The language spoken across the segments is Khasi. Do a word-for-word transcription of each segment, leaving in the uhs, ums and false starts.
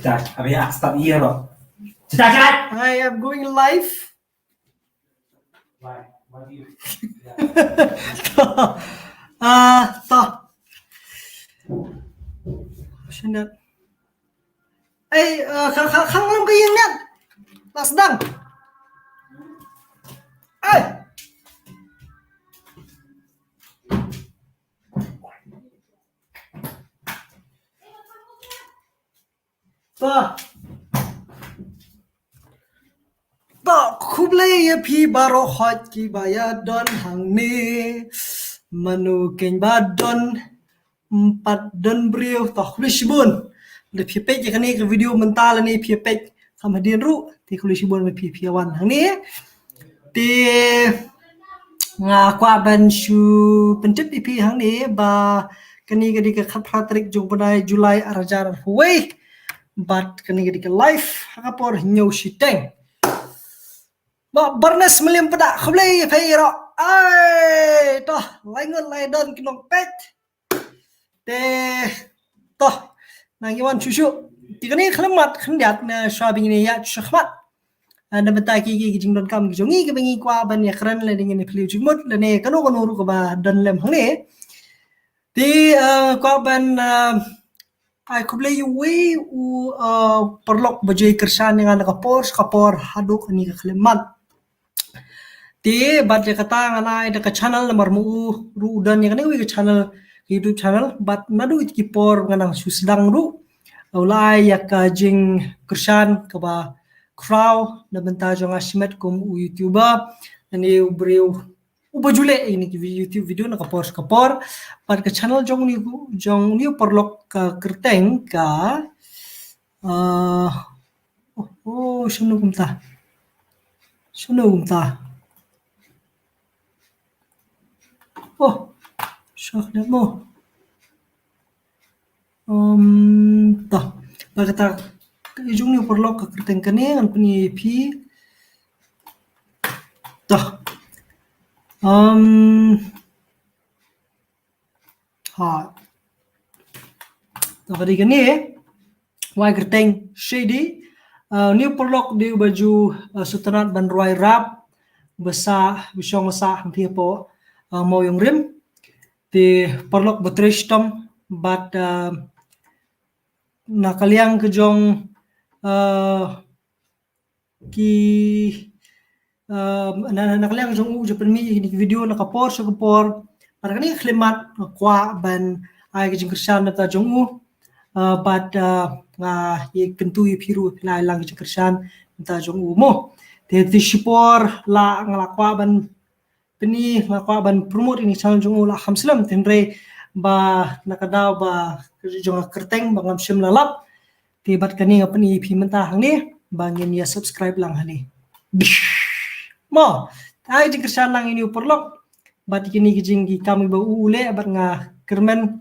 Josh, abhi aap start ye ro. Josh, Josh! I am going live. Why? Why do you? Ah, to. Shouldn't. Ei, ah, kha, kha, khang lam ka ïing nyan. Lah sdang. Ei. To. To, khublei ïa phi baroh hoi kiba ïa don hangne. Mano kein ba don, ym pat don briew, to khublei shibun. Lada phi peit ïa kane ka video mynta lane phi peit kham hadien ruh, te khublei shibun ba phi, phi wan hangne. Te nga kwah ban shu pyntip ïa phi hangne ba kane ka dei ka khatphra tarik jong u bnai July ar hajar arphew wei. Bad kane ka dei ka live ha ka por hynñiew shiteng. Ba Barnes Mylliem Pdeng, khublei ïa phi ïa ro. Ai, to, lai ngut lai don ki nongpeit. Te, to, nang ïa wan shuh shuh. Te kane ka khyllipmat khyndiat na shuwa ba ngin ïa shu khmat. Ah, na bynta ki, ki, ki jingdonkam ki jong ngi kiba ngi kwah ban ïa kren lane ngin ïa phylliew jingmut lane kano kano ruh kaba don lem hangne. Te, ah, kwah ban, ah, ai khublei ïa uwei u, ah, paralok ba ju ïa kyrshan ïa nga na ka por sha ka por haduh kane ka khyllipmat. Te bad ïa kata ngan ai da ka channel namar ma u ruh u don ïa kane kawei ka channel, ka YouTube channel, bad naduh ïa ki por nga nang shu sdang ruh u la ai ïa ka jingkyrshan kaba khraw na bynta jong nga shimet kum u YouTuber, lane u briew uba ju leh ïa kine ki vi-, YouTube video na ka por sha ka por. Bad ka channel jong une, jong une u paralok ka kyrteng ka, ah, oh, oh, shano kumta? Shano kumta? Oh, shah mo. Um, to, ba kata, ka jong une u paralok ka kyrteng kane, ngan pyni ïa phi. To. Um, ha. To, ka dei kane, u ai kyrteng Shady. Uh, une u paralok dei uba ju, uh, sngewtynnat ban rwai rap, ba sah, ba shong sah hangtei hapoh, uh, Mawïong Rim. Te paralok ba trei shitom bad, ah, na ka liang ka jong, ah, ki, ah, na, na, na ka liang ka jong u ju pynmih ïa kine ki video na ka por sha ka por. Bad kane ka khyllipmat nga kwah ban ai ka jingkyrshan na ka bynta jong u. Ah, bad, ah, nga ïa kyntu ïa phi ruh phi la ai lang ka jingkyrshan na ka bynta jong u mo. Te, te shipor la nga la kwah ban pyni, nga kwah ban promote ïa kane ka channel jong u la kham slem, te hynrei ba na ka daw ba jong ka kyrteng ba ngam shym la lap. Te bad kane nga pyni ïa phi mynta hangne ba ngin ïa subscribe lang hangne. Mo, ai jingkyrshan lang ïa une u paralok bad ïa kine ki jing ki kam kiba u leh bad nga kyrmen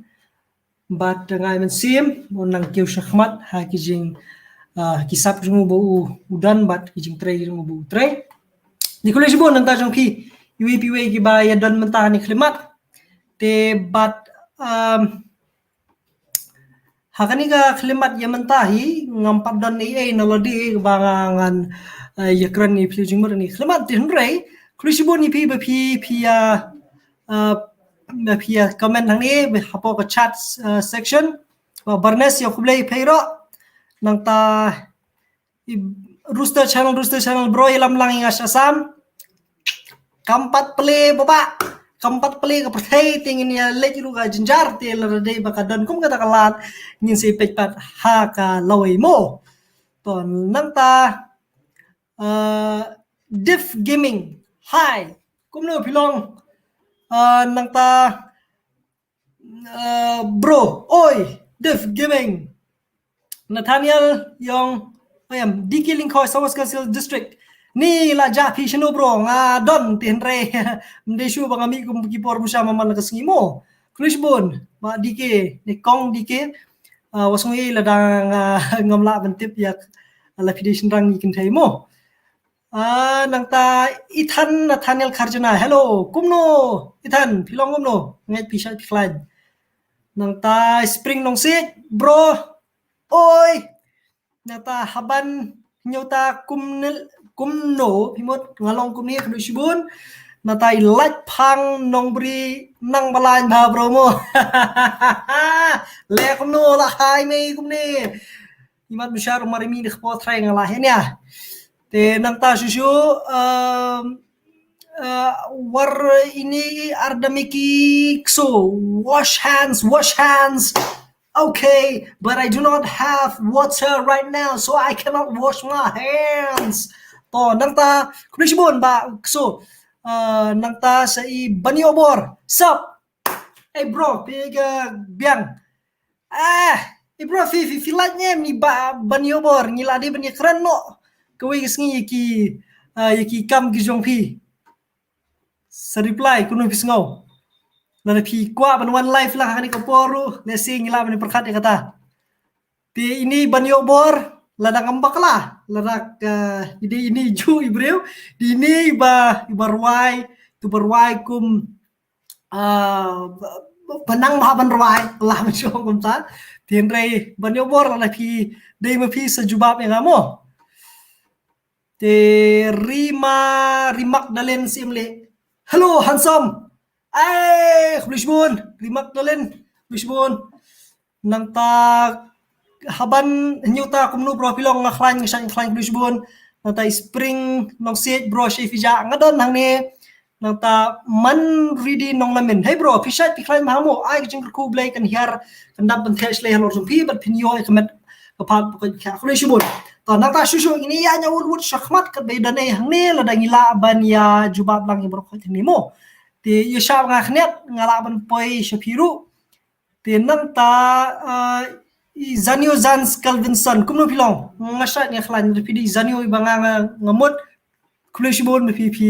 bad nga ai mynsiem un nang kiew shakhmat ha ki jing, ah, ki sap jong u ba u, u don bad ki jingtrei jong u ba u trei. Te khublei shibun na ka bynta jong phi iwei pa iwei kiba ïa don mynta ha kane ka khyllipmat. Te bad, um, ha kane ka khyllipmat ïa mynta hi ngam pat don ei ei na lade ba nga ngan, eh, ïa kren ïa phi jingmut ha kane ka khyllipmat, te hynrei khublei shibun ïa phi ba phi, phi ïa, uh, ba phi ïa comment hangne hapoh ka chat, uh, section. Ba Barnes ïa khublei ïa phi ruh. Nangta i Rooster Channel, Rooster Channel bro, ïalam lang ïa nga sha Assam. Kam pat plie baba, kam pat plie ka pyrthei, te ngin ïa leit ruh ka jynjar, te lada dei ba ka don kum kata ka lad ngin sa peit pat ha ka lawei mo. To nangta, uh, Div Gaming, hi. Kumno phi long? Uh, nangta, uh, bro, oi, Div Gaming. Nathaniel Yong, oi em, D K Lyngkhoi, South West Khasi Hills District. Ni la jah phi shano bro, nga don te hynrei ym dei shuh ba nga mih kum ki por busham man la ka sngi mo. Khublei shibun, ma D K, ne kong D K. Uh, wat sngew ei lada nga, ngam lah ban tip ïa la phi dei shynrang ne kynthei mo. Ah, nangta Ethan Nathaniel Kharjana. Hello, kumno? Ethan, phi long kumno? Nga ngeit phi shait phi khlaiñ. Nangta Spring Nongsiej, bro. Oi. Nata haban hynñiew ta kumne, kumno phi mut nga long kumne, khublei shibun. Nata i Lait Phang Nongbri nang balang bha bro mo. Le kumno la hai me kumne. Imat mushar marimi de kpo trai nga la henia. Te nangta shu shu, um, uh, war ini ardamiki kso, wash hands, wash hands. Okay, but I do not have water right now, so I cannot wash my hands. To nangta khublei shibun ba kso. Uh, nangta sa i Bani Obor. Sup? Hey bro, phi ga biang. Ah, hey bro, phi phi phi lait ne em ni ba Bani Obor, ngi la dei ban ïakren noh. Kawei ka sngi ïa ki, ah, ïa ki kam ki jong phi. Sa reply kumno phi sngew. Lada phi kwah ban wan live lang ha kane ka por ruh, lehse ngi lah ban pyrkhat ïa kata. Te ini Bani Obor, lada ngam bakla, lada ka, ini ini ju i briew, di ini iba iba rwai, tu ba rwai kum, ah, ba, ba, ba nang bha ban rwai, lah ban shong kumta. Te hynrei Bani Obor, lada phi dei ma phi sa jubab ïa nga mo. Te Rima, Rimak Dalen Simle. Hello, handsome. Ai, khublei shibun. Rimak Dalen, khublei shibun. Nangta haban hynñiew ta kumno bro phi long, nga khlaiñ, nga shait nga khlaiñ, khublei shibun. Nangta i Spring Nongsiej bro, shi phi ja nga don hangne. Nangta Man Ridi Nonglamin. Hey bro, phi shait phi khlaiñ bha mo, ai ka jingkyrkhu Blei kan hiar, kan dap ban thiah shlei halor jong phi, bad phin ïoh ïa ka met ka phad ba ka khublei shibun. To nangta shu shu ini ïa nya wut wut shakhmat kat ba i don ei hangne, lada ngi lah ban ïa jubab lang ïa baroh khoit hangne mo. Te ïa sha nga khniat nga lah ban poi sha phi ruh. Te nangta, uh, i Zanio Zans Calvinson, kumno phi long? Nga shait nga khlaiñ, phi dei Zanio iba nga nga, nga mut. Khublei shibun ba phi phi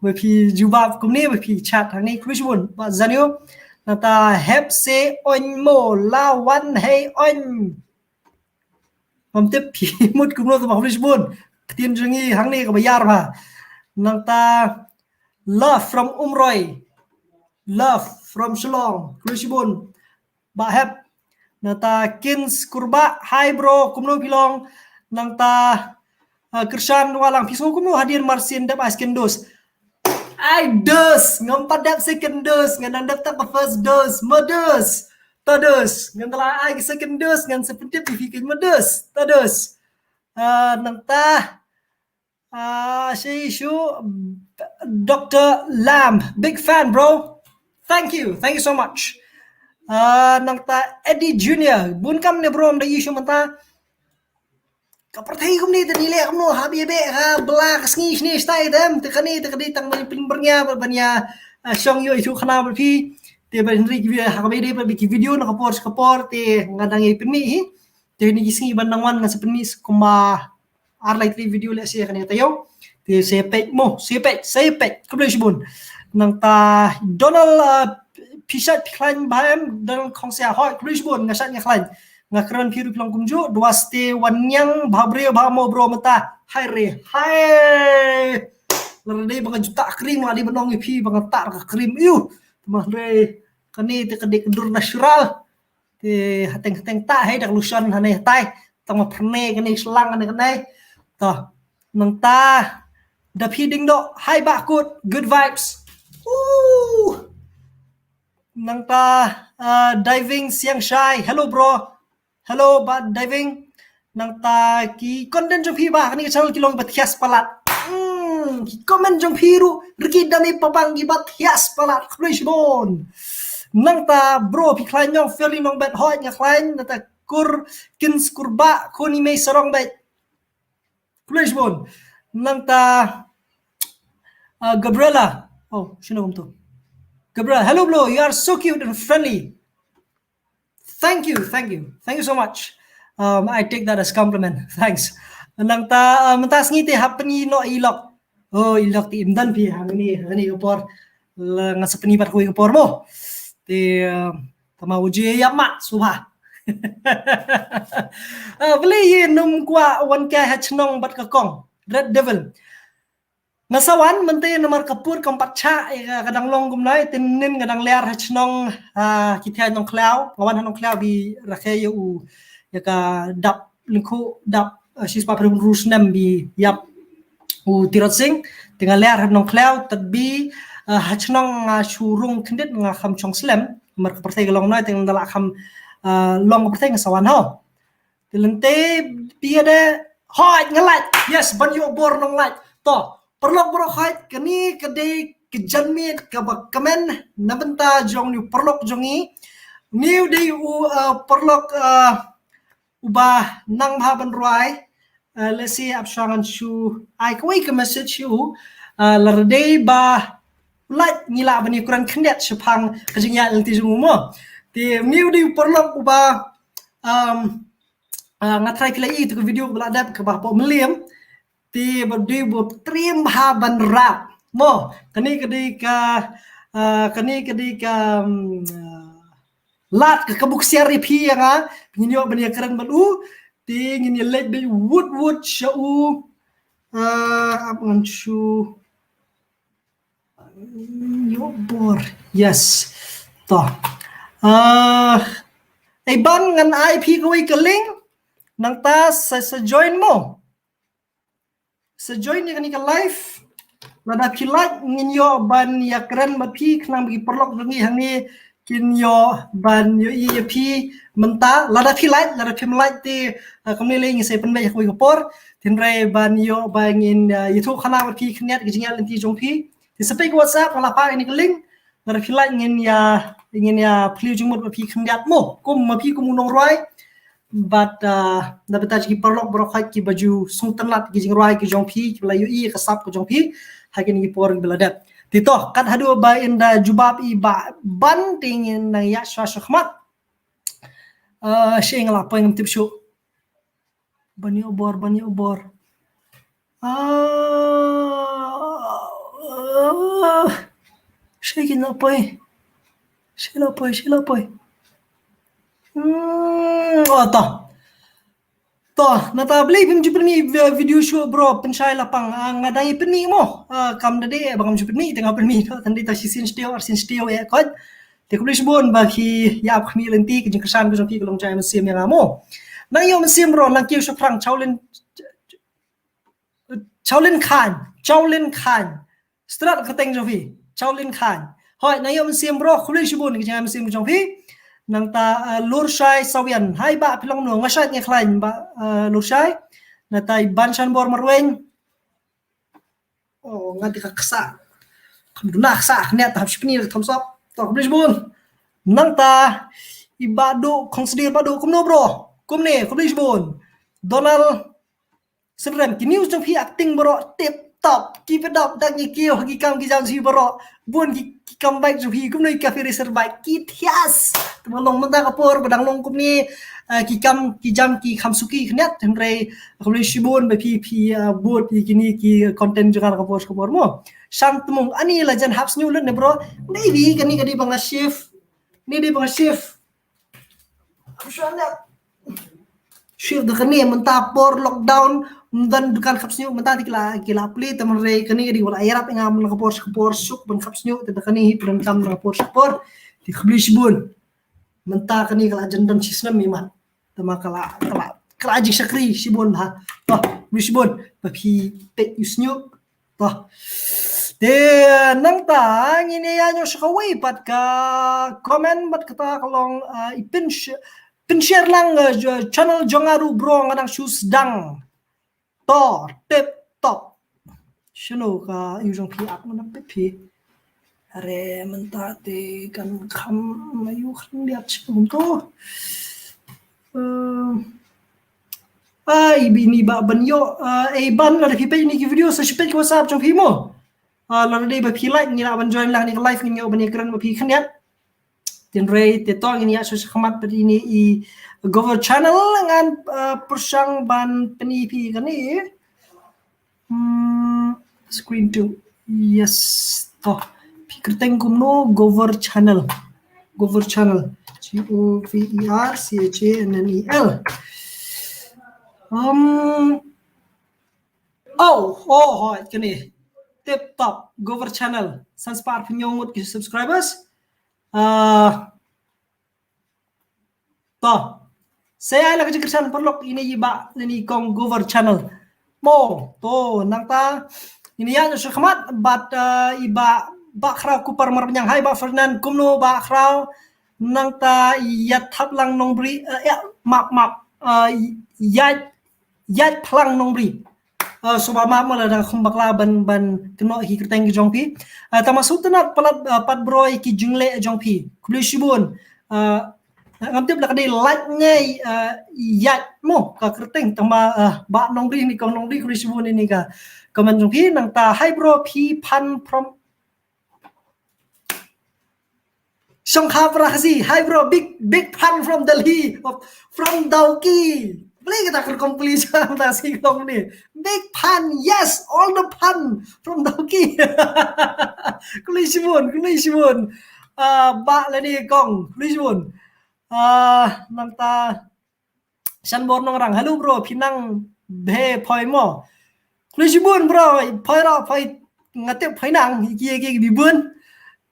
ba phi jubab kumne, ba phi chat hangne, khublei shibun ba Zanio. Nangta hep se oin mo la wan hei oin. Ngam tip phi mut kumno, tangba khublei shibun. Ktien jong ngi hangne kaba ïar bha. Nangta love from Umroi. Love from Shillong. Khublei shibun. Bah Hep. Nangta Kins Kurbah, hi bro, kumno phi long? Nangta, uh, Kirshan Walang, phi sngew kumno hadien mar sien dep ai second dose? Ai dose, ngam pat dep second dose, nga dang dep tang ka first dose, ma dose. Ta dose, ngan da la ai ka second dose, ngan sa pyntip ïa phi ka ma dose, ta dose. Uh, nangta, Ah, shi shu, Doctor Lam, big fan, bro. Thank you, thank you so much. Ah, nangta Eddie Junior, bun kam ne bro, ym da issue mynta. Ka pyrthei kumne te ngi leh kumno ha bia beh ha bla ka sngi shne shtai tem, te kane te ka dei tang ban pynbyrngia ban ïa, ah, shong ïoh ïa shu khana bad phi. Te ban hynrei ki video ha ka ba dei ba ki video na ka por ka por te nga dang ïa pynmih hi. Te ni ki sngi ban nang wan nga sa pynmih kumba ar lai three video leh se kane taïew. Te se peit mo, se peit, se peit. Khublei shibun. Nangta Donald, uh, phi shait phi khlaiñ bha em, Donald Khongsia, hoi, khublei shibun, nga shait nga khlaiñ. Nga kren phi ruh phi long kumjuh, Dwaste Wanniang, bha briew bha mo bro mynta. Hai re, hai. Lada dei ba nga ju tah cream, lada dei ba nong ïa phi ba nga tah ka cream. Iu, tama re kane te ka dei ka dur natural. Te hateng hateng tah hei da ka lotion hangne hatai. Tang ma phyrnai kane slang kane kane. To. Nangta da phi ding doh, hai Bah Kut, good vibes. Ooh. Nangta, uh, Diving Siang Shai. Hello bro. Hello Bah Diving. Nangta ki content jong phi ba kane ka channel ki long ba thias palat. Hmm, ki comment jong phi ruh riki dami papang ki ba thias palat. Khublei shibun. Nangta bro phi khlaiñ nong Fairly Nongbet, hoi nga khlaiñ, nangta Kur Kins Kurbah, Kuni Mei Sarong Bet. Khublei shibun. Nangta, uh, Gabriella. Oh, shino kumto. Gabriella, hello bro, you are so cute and friendly. Thank you, thank you. Thank you so much. Um, I take that as compliment. Thanks. Nangta, uh, mynta sngi te hap pyni noh i lok. Oh, i lok te im don phi hangne, hangne ka por. Nga sa pyni bad kawei ka por mo. Te, uh, tama u je ïa mat subha. Uh, balei ïa num kwah wan kai ha chnong bad ka kong Red Devil. Nga sa wan mynta namar ka pur kam pat chah, eh, ka dang long kumlai, te nin nga dang lyer ha chnong, ah, ki thia Nongkhlaw, nga wan ha Nongkhlaw bi rakhe ïa u, ïa ka dap lyngkhuh dap, eh, shispah phrem ru snem ba ïap u Tirot Sing, te nga leit ha Nongkhlaw, tad bi, eh, ha chnong nga shu rung khyndiat nga kham chong slem, namar ka pyrthei ka long noh, te nga la kham, eh, long ka pyrthei nga sa wan ho. Te lynti phi de, hooid nga lait, yes, ban ïoh bor nonglait. To, paralok baroh hooid, kane ka dei ka janmiet kaba kmen na bynta jong une u paralok jong ngi. Une u dei u, eh, paralok, eh, uba nang bha ban rwai, eh, lehse ap shuwa ngan shu ai kawei ka message ïa u, eh, lada dei ba u lait ngi lah ban ïakren khyndiat shaphang ka jingïaid lynti jong u mo. Te une u dei u paralok uba, um, eh, nga tharai ki la ïohi ïa ka video kaba la dep kaba hapoh Mylliem. Te ba dei ba triem bha ban rap. Mo, kane ka dei ka, eh, kane ka dei ka, um, eh, lad ka, ka buk siar ïa phi ïa nga, ngin ïoh ban ïakren bad u, te ngin ïa leit beit wut wut sha u, eh, ap ngan shu, ïoh bor. Yes. To. Eh, ei Ban ngan ai phi kawei ka link, nangta sa, sa join mo. Sa join ïa kane ka live. Lada phi lait ngin ïoh ban ïakren bad phi khnang ba ki paralok jong ngi hangne kin ïoh ban ïohi ïa phi mynta. Lada phi lait, lada phim lait te, eh, kumne lei ngin sa pynbeit ha kawei ka por. Hynrei ban ïoh ba ngin, eh, ïathuh khana bad phi khyndiat ka jingïaid lynti jong phi, te sa peit ka WhatsApp, nga la phah ïa kane ka link. Lada phi lait ngin ïa, ngin ïa phylliew jingmut bad phi khyndiat mo. Kum ma phi kum u nongrwai. Bad, ah, na bynta ki paralok baroh hooid kiba ju sngewtynnat ki jingrwai ki jong phi, kiba la ïohi ka sap ka jong phi ha kine ki por kiba la dep. Te to, kat haduh ba in da jubab i Bah Ban te ngin nang ïaid shuwa sha khmat. Ah, shi nga la poi ngam tip shuh. Ban ïoh bor, ban ïoh bor. Ah, ah, shi ki la poi. Shi la poi, shi la poi. Hmm, oh, to. To, nangta balei phim ju pynmih vi-, video shuh bro, pynshai la pang. Ah, nga dang ïa pynmih mo. Ah, kam da dei ba ngam ju pynmih, te nga pynmih to, tang dei to shisien shtiew, arsien shtiew eh kot. Te khublei shibun ba phi ïa ap khmih lynti, ka jingkyrshan ka jong phi ka long jai mynsiem ïa nga mo. Nang ïoh mynsiem bro, nang kiew shaphrang, Chaulin, Chaulin Khan, Chaulin Khan. Strat kyrteng jong phi, Chaulin Khan. Hooid, nang ïoh mynsiem bro, khublei shibun ka jingïa mynsiem ka jong phi. Nangta, eh, Lurshai Sawian. Hai Bah, phi long kumno, nga shait nga khlaiñ Bah, eh, Lurshai. Nangta i Ban Shanbor Marwein. Oh, nga dei ka ksa. Kam duna ksa, khyndiat hap shipni ka thumbs up. To, khublei shibun. Nangta i Bah Duh, Khongsdir Bah Duh, kumno bro? Kumne, khublei shibun. Donald Synrem, ki news jong phi acting baroh tip top. Keep it up, dang ïa kiew ha ki kam ki jam jong phi baroh. Bun ki, ki kam bike jong phi, kumno ki cafe racer bike, ki thias. Te ba long mynta ka por ba dang long kumne, eh, ki kam ki jam ki kham suki khyndiat, hynrei khublei shibun ba phi, phi, eh, bud ïa kine ki content jong nga ka por sha ka por mo. Shan Tmung, ani la jan hap sniew lut ne bro. Maybe kane ka dei ba nga shift. Ni dei ba nga shift. Shift da kane mynta por lockdown, ym don dukan khap sniew, mynta te ki la, ki la plie, te hynrei kane ka dei ba la ïarap ïa nga mynta ka por sha ka por, suk ban khap sniew, te da kane hi pyndonkam na ka por sha ka por. Te khublei shibun. Mynta kane ka la jan don shi snem imat. Te ma ka la, ka la, ka la jingshakri shibun ha. To, khublei shibun ba phi peit ïa u sniew. To. Te nangta ngin ïa ïaid noh sha kawei pat ka comment bad kata ka long, ah, i pynsh-, pynshare lang, ah, jo-, channel jong nga ruh bro, nga dang shu sdang. To, tip top. Shano ka ïa u jong phi, ap ngan peit phi. Are mynta te kan kham ma ïa u khyndiat sha kumto. Ehm, Ai, bini ba ban ïoh, ah, ei Ban, lada phi peit ïa kine ki video, sa shu peit ka WhatsApp jong phi mo. Ah, lada dei ba phi like, ngi lah ban join lang ïa ka live, ngin ïoh ban ïakren bad phi khyndiat. Te hynrei te to ngin ïa shu sha khmat bad ine i Gover Channel ngan, ah, pyrshang ban pyni phi kane. Hmm, screen two. Yes. To. Phi kyrteng kumno, Gover Channel. Gover Channel. G O V E R C H A N N E L. Um, oh, oh, hooid, kane. Tip top, Gover Channel. San spah phew ngut ki subscribers. Ah, to. Sa ïa la ka jingkyrshan paralok, ine i Bah lane i Kong Gover Channel. Mo, to, nangta ine ïa ngi shu khmat bad, uh, i Bah, Bah Khraw Kupar Marbaniang. Hai Bah Ferdinand, kumno Bah Khraw? Nangta Ïaid Thaplang Nongbri, uh, ïa, map, map, uh, Ïaid, Ïaid Phlang Nongbri. Uh, sngewbha map mo lada khum bakla ban, ban kynnoh ïa ki kyrteng ki jong phi. Uh, tang ma sngewtynnat palat, uh, pat bro ïa ki jingleh jong phi. Khublei shibun. Uh, ngam tip la ka dei lait ngai, uh, Ïaid mo ka kyrteng, tang ma, uh, Bah Nongbri ne Kong Nongbri, khublei shibun ïa kane ka comment jong phi. Nangta hai bro, phi phan from Shongkha Prahasi. Hi bro, big, big fan from Delhi, from Dawki. Balei kata ka rukom pule sha Prahasi kong ne? Big fan, yes, all the fan from Dawki. Khublei shibun, khublei shibun. Ah, Bah lane Kong, khublei shibun. Ah, nangta Shanbor Nongrang, hello bro, phi nang bhe phai mo? Khublei shibun bro, phai ra phai, nga tip phai nang, ïa ki, ïa ki, ïa ki bun.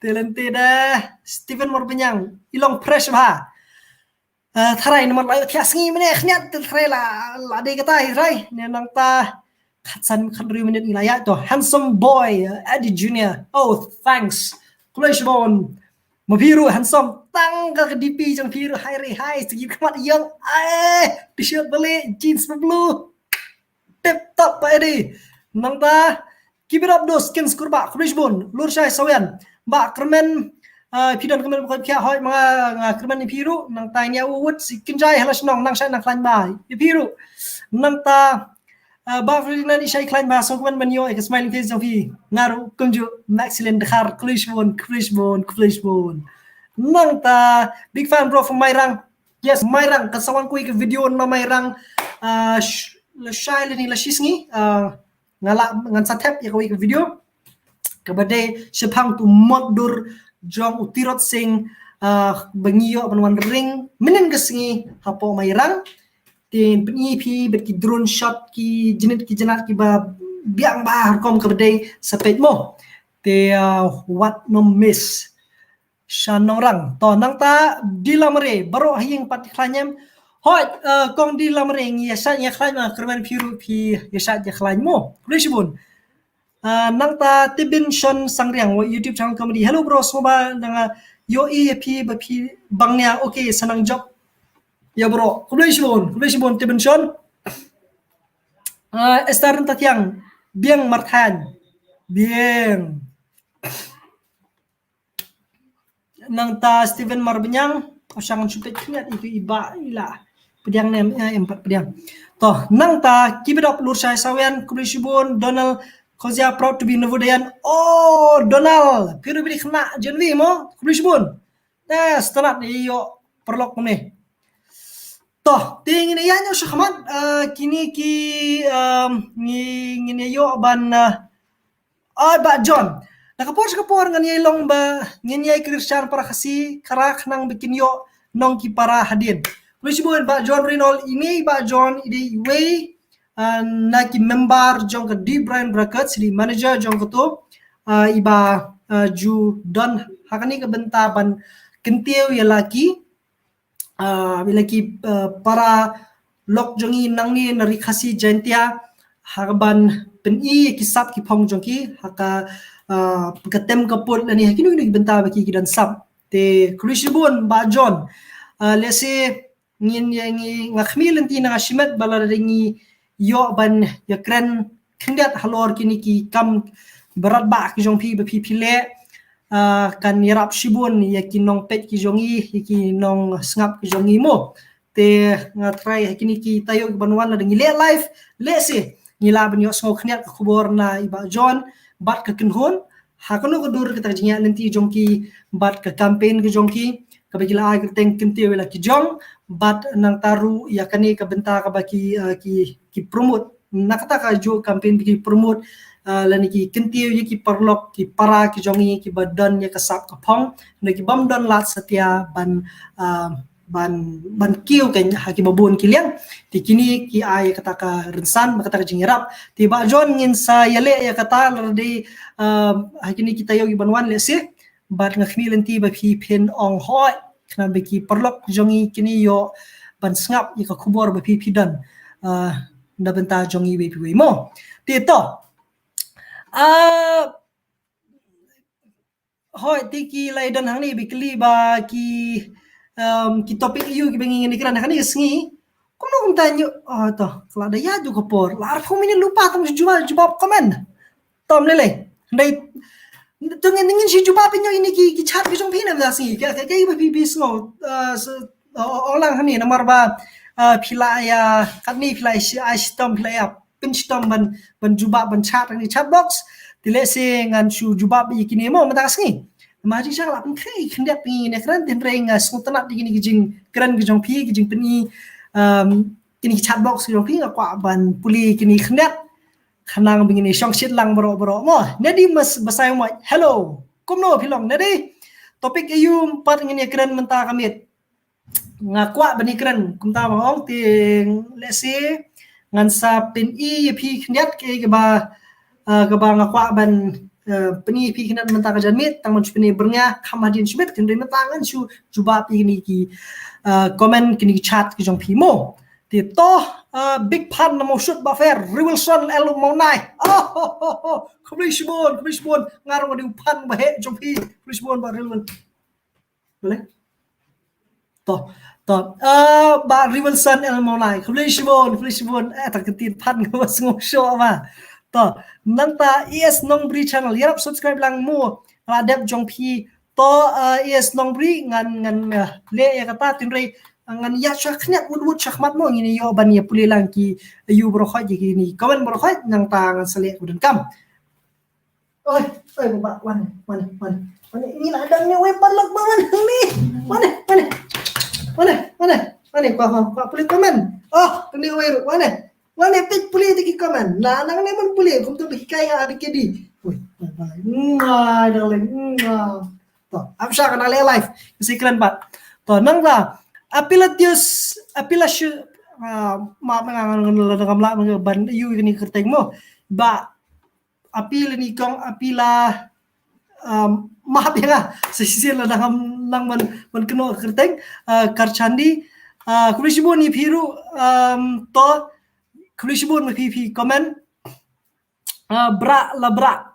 Te lynti da Steven Marbaniang, i long fresh bha. Eh, tharai namar la ïoh thiah sngi mynne khyndiat, te tharai la, la dei kata hi tharai. Ne nangta khatsan khathynriew minit ngi la ïaid to. Handsome boy, uh, Eddie Junior. Oh, thanks. Khublei shibun. Ma phi ruh handsome, tang ka D P jong phi ruh hai re hai, sagi khmat ïong, ai, t-shirt balei, jeans ba blue. Tip top Bah Eddie. Nangta, keep it up, those skins kurbah, khublei shibun. Lurshai Sawian, Bah Kyrmen, uh, phi don kyrmen ba khia hoi ma nga, nga kyrmen ïa phi ruh. Nangta ïa u wut si kynjai hala shnong, nang shai nang khlaiñ bha ïa phi ruh. Nangta, Uh, Bah Ferdinand, i shai khlaiñ bha, sngewkmen ban ïoh ïa ka smiling face jong phi. Nga ruh kumjuh, Maxilin Dkhar, khublei shibun, khublei shibun, khublei shibun. Nangta, big fan bro from Mairang. Yes, Mairang, ka sa wan kawei ka video na Mairang. Uh, sh-, la shai lane la shisngi. Uh, nga la, ngan sa thep ïa kawei ka video. Kaba dei shaphang utu u mot dur jong u Tirot Sing, uh, ba ngi ïoh ban wan ring mynnin ka sngi hapoh Mairang. Te pyn-i phi bad ki drone shot, ki jnit ki jnat kiba biang bha rukom kaba dei, sa peit mo. Te, uh, wat nym miss. Sha Nongrang. To nangta Dilamare, baroh ha ïing pat khlaiñ em? Hooid, uh, Kong Dilamare, ngi ïa shait ïa khlaiñ ma, kyrmen phi ruh phi ïa shait ïa khlaiñ mo. Khublei shibun. Uh, nangta Tibin Shon Sangriang, wa YouTube channel comedy. Hello bro, sngewbha nang, uh, ïohi ïa phi ba phi bang nia. Okay, sa nang jop. Ïa bro, khublei shibun, khublei shibun Tibin Shon. Uh, Esther Tatiang, biang marthan. Biang. Nangta Steven Marbaniang, oh, shangan shu peit khyndiat itu i Bah i la. Pdiang ne em, eh, em pat pdiang. To, nangta keep it up Lurshai Sawian, khublei shibun, Donald Kozia, proud to be Navudayan. Oh, Donald, phi ruh phi dei khynnah Gen V mo, khublei shibun. Te sngewtynnat ïa ïoh paralok kumne. To, te ngin ïa ïaid noh shakhmat, eh, kine ki, em, ngi, ngin ïa ïoh ban, eh, ai Bah John. Na ka por sha ka por ngan ïa long ba ngin ïa kyrshan para Khasi, khara khnang ba kin ïoh nong ki para hadien. Khublei shibun Bah John Reynolds, ine i Bah John i dei iwei, ah, na ki member jong ka Deep Brand Records, i dei manager jong kato, ah, iba, ah, ju don ha kane ka bynta ban kyntiew ïa la ki, ah, ïa la ki, ah, para lok jong ngi nangne na Ri Khasi Jaintia, ha kaban pyni ïa ki sap ki phong jong ki, ha ka, ah, ka tem ka put lane ha kino kino ki bynta ba ki, ki don sap. Te khublei shibun Bah John. Ah, lehse ngin ïa ngi, nga khmih lynti na nga shimet ba lada ngi ïoh ban ïakren khyndiat halor kine ki kam ba radbah ki jong phi ba phi phi leh, ah, kan ïarap shibun ïa ki nongpeit ki jong ngi, ïa ki nongsngap ki jong ngi mo. Te nga tharai ha kine ki taïew kiban wan lada ngi leh live, lehse ngi lah ban ïohsngew khyndiat ka khubor na i Bah John bad ka kynhun, ha kano ka dur kata ka jingïaid lynti jong ki bad ka campaign ka jong ki, kaba ki la ai kyrteng Kyntiew ïa la ki jong, bad nangta ruh ïa kane ka bynta kaba ki, eh, ki, ki promote. Na kata ka juh campaign ba ki promote, eh, lane ki kyntiew ïa ki paralok, ki para ki jong ngi kiba don ïa ka sap ka phong, ne ki bym don lad satia ban, eh, ban, ban kiew kein ha kiba bun ki liang. Te kine ki ai kata ka rynsan bad kata ka jingïarap. Te Bah John ngin sa ïaleh ïa kata lada dei, eh, ha kine ki taïew kiban wan lehse. Bad nga khmih lynti ba phi phin ong hooid, khnang ba ki paralok jong ngi kin ïoh ban sngap ïa ka khubor ba phi phi don, ah, na bynta jong iwei pa iwei mo. Te to, ah, hoi, te ki la ïa don hangne ba kylli ba ki, um, ki topic aiu kiba ngi ngin ïa kren hangne ka sngi. Kumno kumta ngi, oh, to, ka la da ïa ju ka por. La arphew minit lypa tang shu jubab, jubab comment. To ym lei lei. Hynrei to ngin, ngin shu jubab ïa ine ki, ki chat ki jong phi na la sngi. Ka, ka, ka, ba phi, phi sngew, uh, s-, o-, o-, ong lang hangne namar ba, uh, phi la ïa, katne phi la ïa shi-, ai shitom, phi la ïa pynshitom ban, ban jubab, ban chat hangne chat box. Te lehse ngan shu jubab ïa kine mo mynta ka sngi. Namar jingshang la pynkhreh khyndiat phi ngin ïa kren, te hynrei nga sngewtynnat ïa kine ki jingkren ki jong phi, ki jingpyni, um, kine ki chat box ki jong phi, nga kwah ban pule kine khyndiat. Khnang ba ngin ïa shongshit lang baroh baroh mo. Nedi Mas Basai mo. Hello. Kumno phi long Nedi? Topic aiu pat ngin ïa kren mynta ka miet? Nga kwah ban ïa kren kumta ba ong te lehse ngan sa pyni ïa phi khyndiat kaei kaba, uh, kaba nga kwah ban, uh, pyni ïa phi khyndiat mynta ka janmiet, tang ban shu pyni byrngia kham hadien shu miet, hynrei mynta ngan shu jubab ïa kine ki, uh, comment, kine ki chat ki jong phi mo. Te to, uh, big fan na Mawshut Bafer, Riwilson El Mawnai. Oh, ho, ho, ho. Khublei shibun, khublei shibun. Nga ruh nga dei u fan ba heh jong phi. Khublei shibun Bah Riwil. Boleh? To, to. Uh, Bah Riwilson El Mawnai. Khublei shibun, khublei shibun. Eh, tang ktien fan nga ba sngew shoh ba. To, nangta E S Nongbri Channel. Ïarap subscribe lang mo. Nga la dep jong phi. To, uh, E S Nongbri ngan, ngan, uh, leh ïa kata, hynrei, uh, ngan ïa shu khyndiat wut wut shakhmat mo, ngin ïoh ban ïa pule lang ki, uh, aiu baroh khoit, ïa kine ki comment baroh khoit, nangta ngan sa leh kaba donkam. Oi, oi, baba, wan, wan, wan, wan, ngi la dang ne, wei, paralok ba, wan, ni, wan, wan, wan, wan, wan, kwah, kwah, kwah pule comment. Oh, ni, wei, wan, Wan ïa peit pule te ki comment. Na nang ne mon pule kumta ba hikai ha B K D. Ui, bye bye. Mwah, darling. Mwah. To, ap sha ka na leh live. Ka sa kren pat. To, nangta. Apilatius, Apilash, ah, ma, ma, nga, nga, nga, nga, nga, nga, ban ïa kane ka kyrteng mo. Ba, Apil ni kong, Apila, um, map ïa nga. Sa shisien la dang, dang man, man kynnoh kyrteng, uh, Karchandi. Uh, khublei shibun ïa phi ruh, um, to, khublei shibun ma phi phi comment. Uh, Bra la Bra.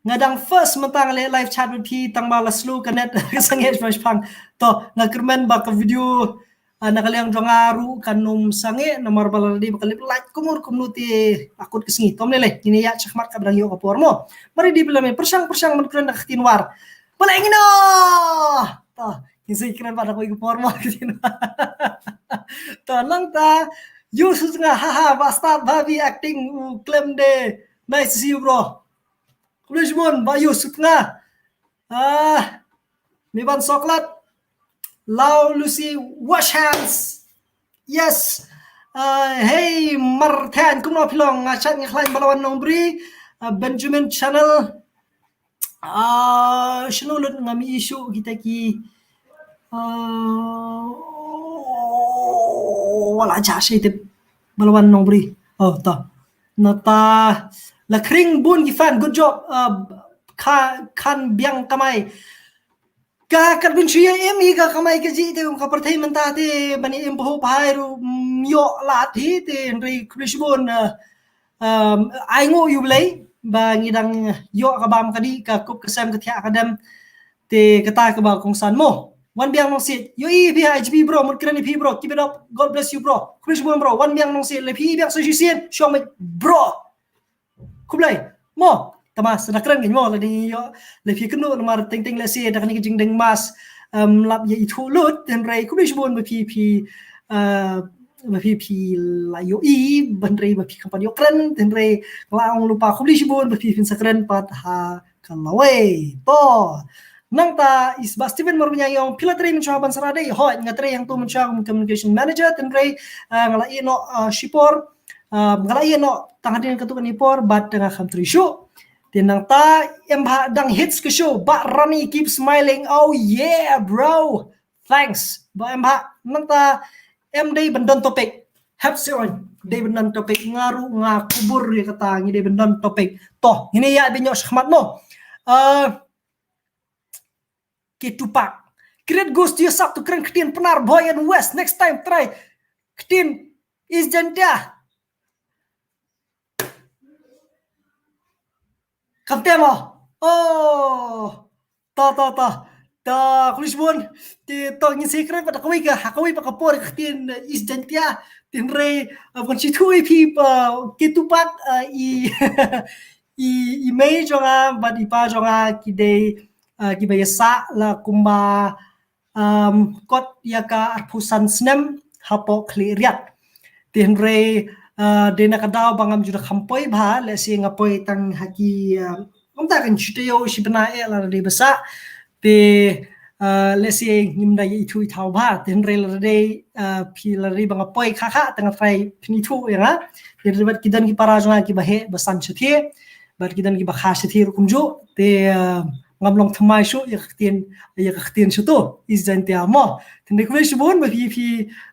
Nga dang first mynta nga leh live chat bad phi, tang ba la slow ka net ka sangeh shipang shipang. To, nga kyrmen ba ka video, ah, na ka liang jong nga ruh kan ym sangeh namar ba la dei ba ka lip light kumur kumno te la kut ka sngi. To ym lei lei, ngin ïa shakhmat kaba dang ïoh ka por mo. Mari di phi la mih pyrshang pyrshang ban kren da ka ktien War. Balei ngin ïa. To, ngin sa kren bad da kawei ka por mo ka ktien War. To nangta, ïoh shu nga, ha ha, ba start ba bi acting u klem de. Nice to see you, bro. Khublei shibun, ba ïoh shu nga. Ah, Miban Soklat. Lau Lucy, wash hands. Yes. Ah, hey, Marthan, kumno phi long? Nga chat nga khlaiñ ba la wan Nongbri. Ah, Benjamin Channel. Ah, shano lut nga mih issue kita ki. Ah, wala ja shai tip. Ba la wan Nongbri. Oh, to. Nata la khring bun ki fan, good job. Uh, kha, khan biang kamai. Ka kat bin shuya em hi ka kamai ka ji te ka pyrthei mynta te ban im pahu pahai ruh, mm, ïoh la thi te hynrei khublei shibun, uh, um, ai nguh ïa U Blei ba ngi dang ïoh ka bam ka dih, ka kup ka sem ka thiah ka dem. Te kata kaba kongsan mo. Wan biang Nongsiej. Ïohi phi ha I G P bro, mut kren ïa phi bro. Keep it up. God bless you bro. Khublei shibun bro. Wan biang Nongsiej. Lei phi biang sa shisien. Shong mej bro. Khublei. Mo. Tama sa da kren mo la ding ïoh. Lei phi kynduh namar teng teng lei si da kane ka jingdeng mask. Em, lap ïa ithuh lut. Hynrei khublei shibun ba phi phi, eh, ba phi phi la ïohi. Hynrei ba phi kam pat ïoh kren. Hynrei nga la ong lypa khublei shibun ba phi phin sa kren pat ha ka lawei. To. Nangta is ba Steven Marbaniang ong phi la trei mynshuwa ban sa radei. Hooid nga trei hangto mynshuwa kum communication manager, hynrei, ah, nga la ïeh noh, ah, shipor. Ah, nga la ïeh noh tang hadien katto katne por bad nga kham trei shuh. Te nangta em ba dang hits ka show, Bah Rani keep smiling. Oh yeah, bro. Thanks. Ba em ba nangta em dei ban don topic. Hep se on dei ban don topic, nga ruh nga kubur ïa kata, ngi dei ban don topic. To, ngin ïa bynñiuh shakhmat mo. Uh, Ketupak. Create ghost ïa sap to kren ktien Pnar Boy and West. Next time try. Ktien East Jaintia. Kam tip mo? Oh. To, to, to. To, khublei shibun. Te to ngin sa ïakren pat ha kawei ka, ha kawei pat ka por ka ktien, eh, East Jaintia. Te hynrei, eh, ban sngewthuh ïa phi, eh, kito pat, eh, i, i, i mei jong nga bad i pa jong nga ki dei, eh, kiba ïasah la kumba, um, kot ïa ka arphew san snem hapoh Khliehriat. Te hynrei, uh, dei na ka daw ba ngam ju da kham poi bha, lehse nga poi tang ha ki, uh, kumta kan shu taïew shi bnai eh lada dei ba sah. Te, uh, lehse ngim da ïa ithuh ithaw bha. Te hynrei lada dei, uh, phi lada dei ba nga poi kha kha tang nga trai phin ithuh ïa nga. Te hynrei bad ki don ki para jong nga kiba heh ba san shathie. Bad ki don kiba kha shathie ruh kumjuh. Te, uh, ngam long thymmai shuh ïa ka ktien, ïa ka ktien shuh to, East Jaintia mo. Te hynrei khublei shibun ba phi, phi,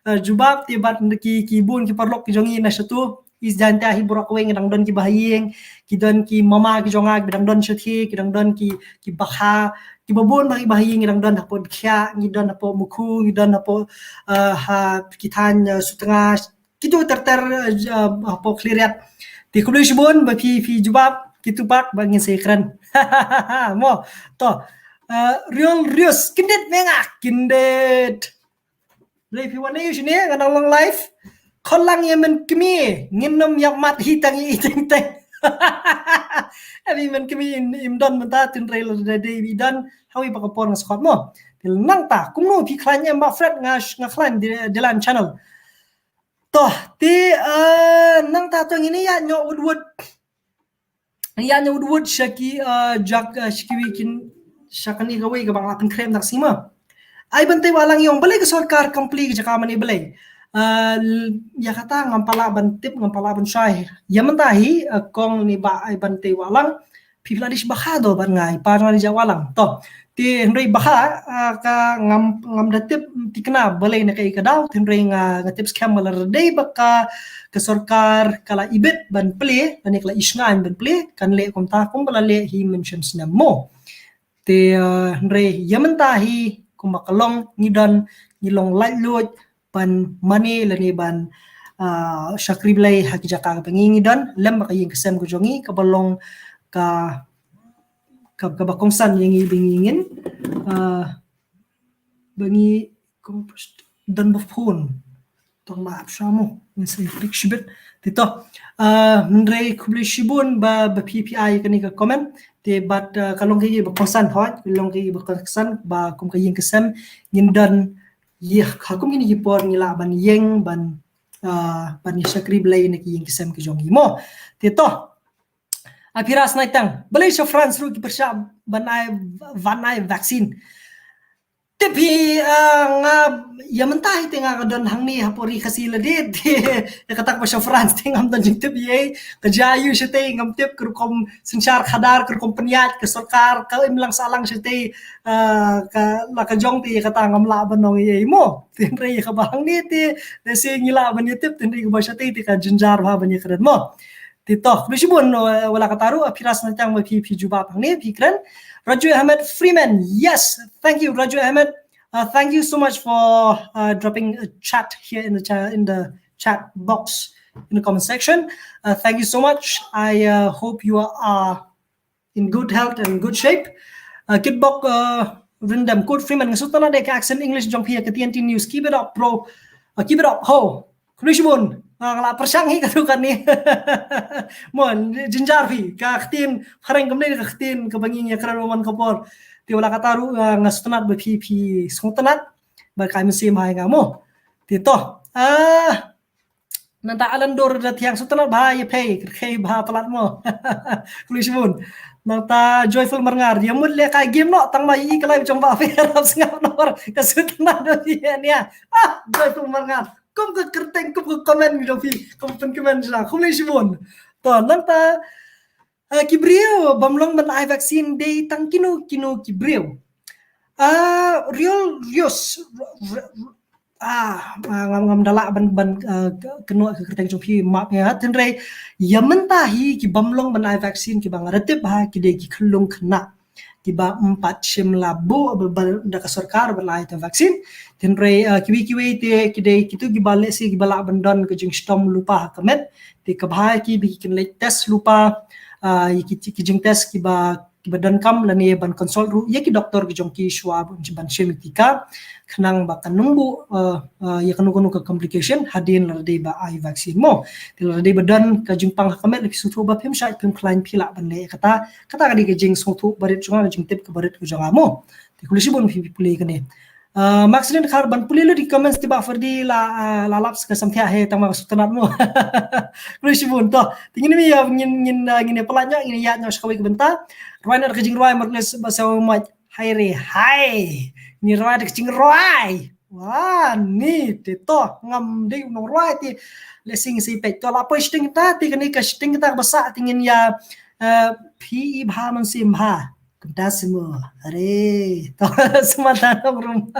eh, jubab te bad ki, ki bun ki paralok ki jong ngi na shuh to. East Jaintia hi baroh kawei ngi dang don kiba ha ïing, ki don ki mama ki jong nga kiba dang don shathie, ki dang don ki, kiba kha, kiba bun ba kiba ha ïing ngi dang don hapoh Dkhiah, ngi don hapoh Mukhu, ngi don hapoh, eh, ha ki thaiñ, eh, Sutnga, kito ter ter, eh, hapoh Khliehriat. Te khublei shibun ba phi, phi jubab kito pat ba ngin sa ïakren. Mo, to. Eh, Riol Rius, kyndit me nga, kyndit. Balei phi wan aïu shane, nga dang long live. Khot lang ïa men kmie, ngin nym ïap mat hi tang ïa i teng teng. Em i men kmie im, im don mynta, te hynrei lada dei i don, ha kawei pat ka por nga sa khot mo. Te nangta, kumno phi khlaiñ em Bah Fred, nga, nga khlaiñ Di-, Dilan Channel. To, te, eh, nangta to ngin ïa ñiewt wut wut. Ïa ñiewt wut sha ki, eh, jak, eh, sha kiwei kin, sha kane kawei kaba nga la pynkhreh mynta ka sngi mo. Ai Bantei Wahlang i ong balei ka sorkar kam plie ka jaka mane balei. Eh, ïa kata ngam pat lah ban tip, ngam pat lah ban shai. Ïa mynta hi, eh, kong ne Bah Ai Bantei Wahlang. Phi la dei shi bakha do bad nga i pa nga dei ja Wahlang. To, te hynrei bakha, ah, ka ngam, ngam da tip thikna balei na kaei ka daw, te hynrei nga, nga tip skhem ba lada dei ba ka, ka sorkar ka la ibit ban plie, lane ka la ishngaiñ ban plie, kan leh kumta kumba la leh hi mynshem snem mo. Te, ah, hynrei ïa mynta hi kumba ka long ngi don, ngi long laitluid, ban mane lane ban, ah, shakri Blei ha ki jaka kaba ngi ngi don, lem bad ka ïing ka sem ka jong ngi, kaba long ka, ka, kaba kongsan ïa ngi ba ngi ngin, ah, ba ngi kong don ba phone. Tang ba ap sha mo, ngin sa ïa prik shibit. Te to, ah, hynrei khublei shibun ba, ba phi phi ai kane ka comment. Te bad, ah, ka long kaei ba kongsan hoi, ka long kaei ba kongsan ba kum ka ïing ka sem, ngin don ïa, ha kum kine ki por ngi lah ban ïeng ban, ah, ban ïa shakri Blei na ki ïing ki sem ki jong ngi mo. Te to. Aphiras Naitang. Balei sha France ruh ki pyrshah ban ai, ban ai vaccine. Tip hi, ah, nga ïa mynta hi te nga ka don hangne hapoh ri Khasi lade te ïa kata ba sha France te ngam don jingtip ïa ka jia ïa shatei ngam tip ka rukom synshar khadar ka rukom pynïaid ka sorkar ka imlang sahlang shatei. Ah, ka la ka jong te ïa kata ngam lah ban ong ïa mo. Te hynrei ïa kaba hangne te lehse ngi lah ban ïa tip te hynrei kaba shatei te ka jynjar bha ban ïa kren mo. Te to, khublei shibun, eh, wat la katta ruh, eh, Phiras Naitang ba phi phi jubab hangne phi kren. Raju Ahmed Freeman, yes, thank you Raju Ahmed. Uh, thank you so much for, uh, dropping a chat here in the cha-, in the chat box in the comment section. Uh, thank you so much. I, uh, hope you are in good health and good shape. Uh, Kitbok, uh, Rindam, Kurt Freeman, nga sngewtynnat ïa ka accent English jong phi ha ka T N T News. Keep it up, bro. Uh, keep it up, ho. Khublei shibun. Uh, nga la pyrshang hi katto katne. Mo, jynjar phi. Ka ktien phareng kumne ka ktien kaba ngi ïakren man ka por. Te wat la katta ruh, uh, nga sngewtynnat ba phi phi sngewtynnat. Ba ka mynsiem ha nga mo. Te to. Ah, Nangta Alan Dor da thiang sngewtynnat bha ïa phi, kyrkhei bha palat mo. Khublei shibun. Nangta Joyful Marngar, ïa mut leh ka game noh, tang ma ïa i ka live jong ba phi, rap sngap noh, ka sngewtynnat da phi ïa nia. Ah, Joyful Marngar. Kum ka kyrteng, kum ka comment jong phi, kum pyn comment jong. Khublei shibun. To, nangta, eh, ki briew bym long ban ai vaccine dei tang kino kino ki briew. Ah, Riol Rius, r-, r-, ah, ah, ngam, ngam da lah ban, ban, ah, kynnoh ka kyrteng jong phi map ïa, hynrei ïa mynta hi ki bym long ban ai vaccine kiba nga da tip ha ki dei ki khyllung khynnah. kiba ym pat shim la buh ba, ba, da ka sorkar ba la ai ïa ka vaccine. Te hynrei, ah, kiwei kiwei te ki dei kito kiba lehse kiba lah ban don ka jingshitom lypa ha ka met. Te ka bha ïa ki ba ki kynleit test lypa, ah, ïa ki, ki jingtest kiba, kiba donkam lane ban consult ruh ïa ki doktor ki jong ki shuwa ban, ban shim ïa ki tika. Khnang ba kan ym buh, ah, ah, ïa kano kano ka complication hadien lada dei ba ai vaccine mo. Te lada dei ba don ka jingpang ha ka met, la phi sngewthuh ba phim shait phim khlaiñ, phi lah ban leh kata. Kata ka dei ka jingsngewthuh barit jong nga, ka jingtip ka barit ka jong nga mo. Te khublei shibun phi, phi pule kane. Ah, Mark Srin Khar ban pule lut ïa ki comments te Bah Ferdi, la, ah, la lap ka samthiah hi tang ma ka sngewtynnat mo. Khublei shibun. To, te ngin ïa, ngin, ngin, ah, ngin ïa pynlait noh, ngin ïa ïaid noh sha kawei ka bynta. Rwai noh da ka jingrwai, Mark Srin, ba sa mat. Hai re hai. Ngin rwai da ka jingrwai. Wa, ni te to, ngam dei u nongrwai te. Lehse ngin sa peit. To, la poi shiteng kata, te kane ka shiteng kata kaba sah te ngin ïa, eh, phi i bha mynsiem bha. Kumta seh mo. Are. To, sngewbha nongrum.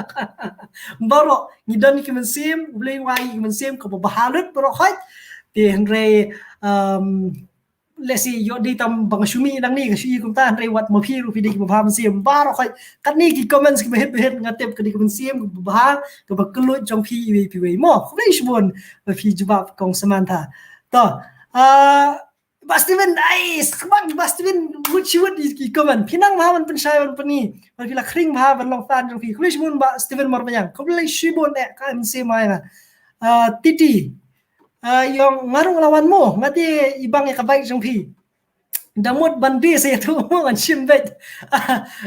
Baroh ngi don ki mynsiem, U Blei u ai ki mynsiem kaba bha lut baroh khoit. Te hynrei, um, lehse ïoh dei tam ba nga shu mih nangne, nga shu ïoh kumta, hynrei wat ma phi ruh phi dei kiba bha mynsiem baroh khoit. Katne ki comments kiba hit ba hit nga tip ka dei ka mynsiem kaba bha, kaba kylluid jong phi iwei pa iwei mo. Khublei shibun ba phi jubab kong Samantha. To, ah, Bah Steven, ai, sbang Bah Steven, mut shi mut ïa ki comment. Phi nang bha ban pynshai ban pyni, ba phi la khring bha ban long fan jong phi. Khublei shibun Bah Steven Marbaniang. Khublei shibun eh, ka mynsiem ïa nga. Ah, Titi, ah, ïong nga ruh nga la wan mo, nga te i bang ïa ka bike jong phi. Da mut ban die sa ïa tu mo ngan shim beit.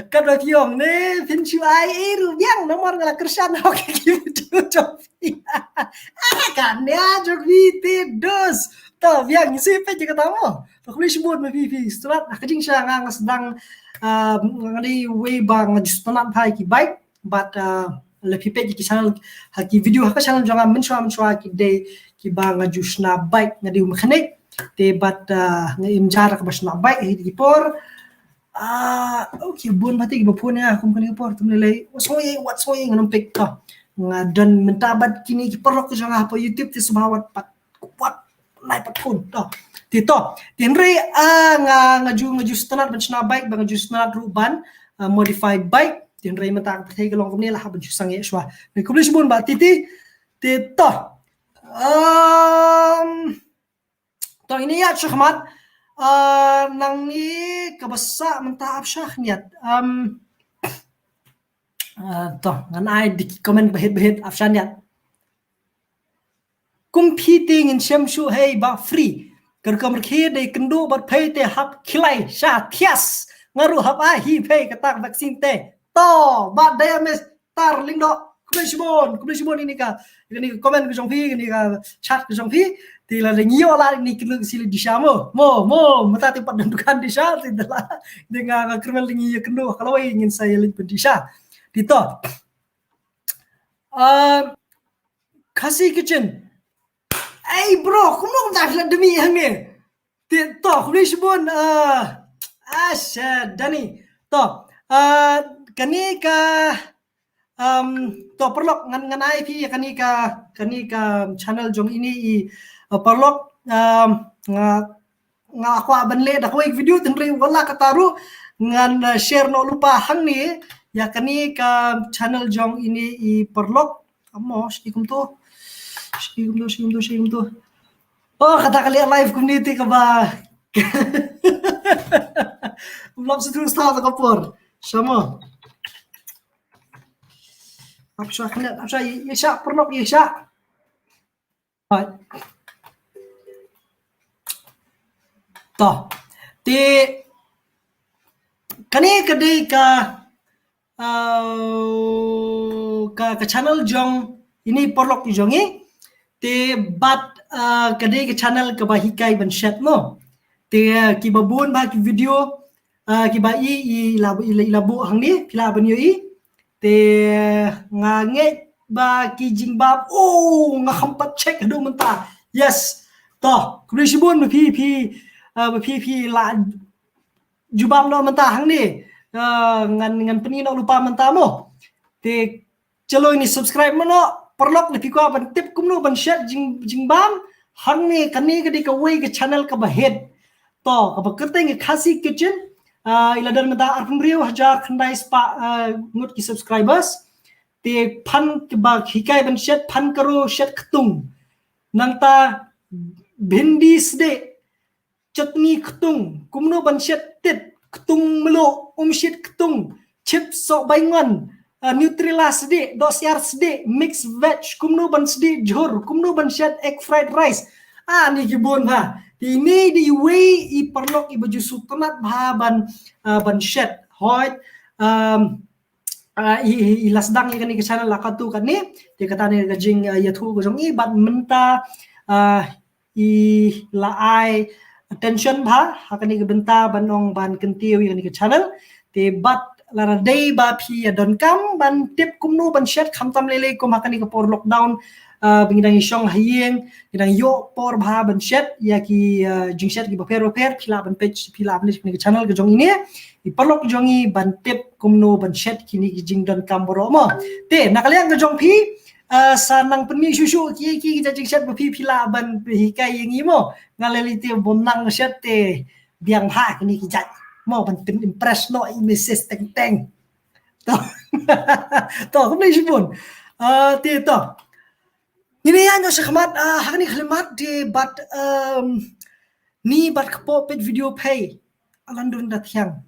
Katba phi ïong ne phin shu ai ei ruh biang namar nga la kyrshan ha ki video jong phi. Ah, ka nia jong phi te dos. To biang ngi shu peit ïa kata mo. To khublei shibun ma phi phi. Sngewtynnat ha ka jingshisha nga nga sdang, ah, nga dei wei ba nga ju sngewtynnat bha ïa ki bike. Bad, ah, lada phi peit ïa ki channel, ha ki video ha ka channel jong nga mynshuwa mynshuwa ki dei kiba nga ju shna bike, nga dei u mechanic. Te bad, ah, nga im jar kaba shna bike ha ki por. Ah, okay, bun bha te kiba phone ïa nga kum kane ka por, te ym lei lei. Wat sngew ïa, wat sngew ïa, ngan ym pick to. Nga don mynta bad kine ki paralok jong nga hapoh YouTube te sngewbha wat pat, wat nai pat phone to. Te to, te hynrei, ah, nga, nga ju, nga ju sngewtynnat ban shna bike, ba nga ju sngewtynnat ruh ban, ah, modify bike. Te hynrei mynta ka pyrthei ka long kumne, la hap ban shu sangeh shuwa. Te khublei shibun Bah Titi. Te to. Um, to ngin ïa shu khmat. Ah, nangne kaba sah mynta ap sha khyndiat. Um, ah, to ngan ai da ki comment ba hit ba hit ap sha khyndiat. Kum phi te ngin shem shuh hei ba free. Ka rukom rkhie dei kynduh bad phei te hap khilai sha thias. Nga ruh hap ai hi phei kata ka vaccine te. To, Bah Diamis Tar Lyngdoh. Khublei shibun, khublei shibun ïa kane ka, ïa kane ka comment ka jong phi, ïa kane ka chat ka jong phi. Te lada ngi ïoh lad ïa kane ka kylluid sha mo. Mo, mo, mynta te pat don dukan sha, te da la. Te nga, nga kyrmen lyngngoh ïa kynduh, ka lawei ngin sa ïa leit pyndih sha. Te to. Ah, Khasi Kitchen. Ei bro, kumno kumta phi la dmi hangne? Te to, khublei shibun, ah, Asha Dani. To, ah, kane ka, um, to paralok ngan, ngan ai phi kane ka, kane ka channel jong ine i, ah, paralok, um, nga nga kwah ban leh da kawei ka video, te hynrei wat la katta ruh ngan, eh, share noh lypa hangne ïa kane ka channel jong ine i paralok. Amo, shi kumto. Shi kumto, shi kumto, shi kumto. Oh, kata ka leh live kumne te kaba. Vlog sutru sta ka por. Shamo. Ap sha khyndiat, ap sha, ïa sha paralok, ïa sha. To. Te kane ka dei ka, uh, ka, ka channel jong ine i paralok jong ngi. Te bad, uh, ka dei ka channel kaba hikai ban shet mo. Te, uh, kiba bun bha ki video, ah, kiba i, i la, i la, i la buh hangne, phi lah ban ïohi. Te nga ngeit ba ki jingbam, oh, nga kham pat check haduh mynta. Yes. To, khublei shibun ba phi, phi, ah, ba phi, phi la jubab noh mynta hangne. Ah, ngan, ngan pyni noh lypa mynta mo. Te Chalo ngin subscribe mo noh, paralok, lada phi kwah ban tip kumno ban shet jing, jingbam, hangne kane ka dei kawei ka channel kaba hit. To, kaba kyrteng ka Khasi Kitchen, Ah, i la don mynta arphew hynriew hajar khyndai spah, ah, ngut ki subscribers. Te phan kiba hikai ban shet phan karo shet ktung. Nangta bhindi sdeh, chutney ktung, kumno ban shet tit, ktung mluh, um shet ktung, chips sohbaingon, ah, Nutella sdeh, dohsiar sdeh, mix veg, kumno ban sdeh jhur, kumno ban shet egg fried rice. Ah, ni ki bun ha. Te ini dei iwei i paralok iba ju sngewtynnat bha ban, ah, ban shet. Hooid, um, ah, i, i, i la sdang ïa kane ka channel la katto katne. Te kata ne ka jing, ah, ïathuh ka jong i bad mynta, ah, i la ai attention bha ha kane ka bynta ban ong ban kyntiew ïa kane ka channel. Te bad lada dei ba phi ïa donkam ban tip kumno ban shet khamtam lei lei kum ha kane ka por lockdown, ah, ba ngi dang ïashong ha ïing, ngi dang ïoh por bha ban shet ïa ki, ah, jingshet kiba pher bapher, phi lah ban peit, phi lah ban leit ha kane ka channel ka jong ine i paralok jong i ban tip kumno ban shet kine ki jingdonkam baroh mo. Te na ka liang ka jong phi, ah, sa nang pynmih shuh shuh ki, ki, ki jait jingshet ba phi, phi lah ban hikai ïa ngi mo. Nga la leit te bym nang shet te biang bha kine ki jait mo ban pyn-impress noh i Missus Teng Teng. To. To, khublei shibun. Ah, te to. Ngin ïa ïaid noh shakhmat, ah, ha kane ka khyllipmat te bad, um, ni bad kpoh peit video phi. Alan dun da thiang.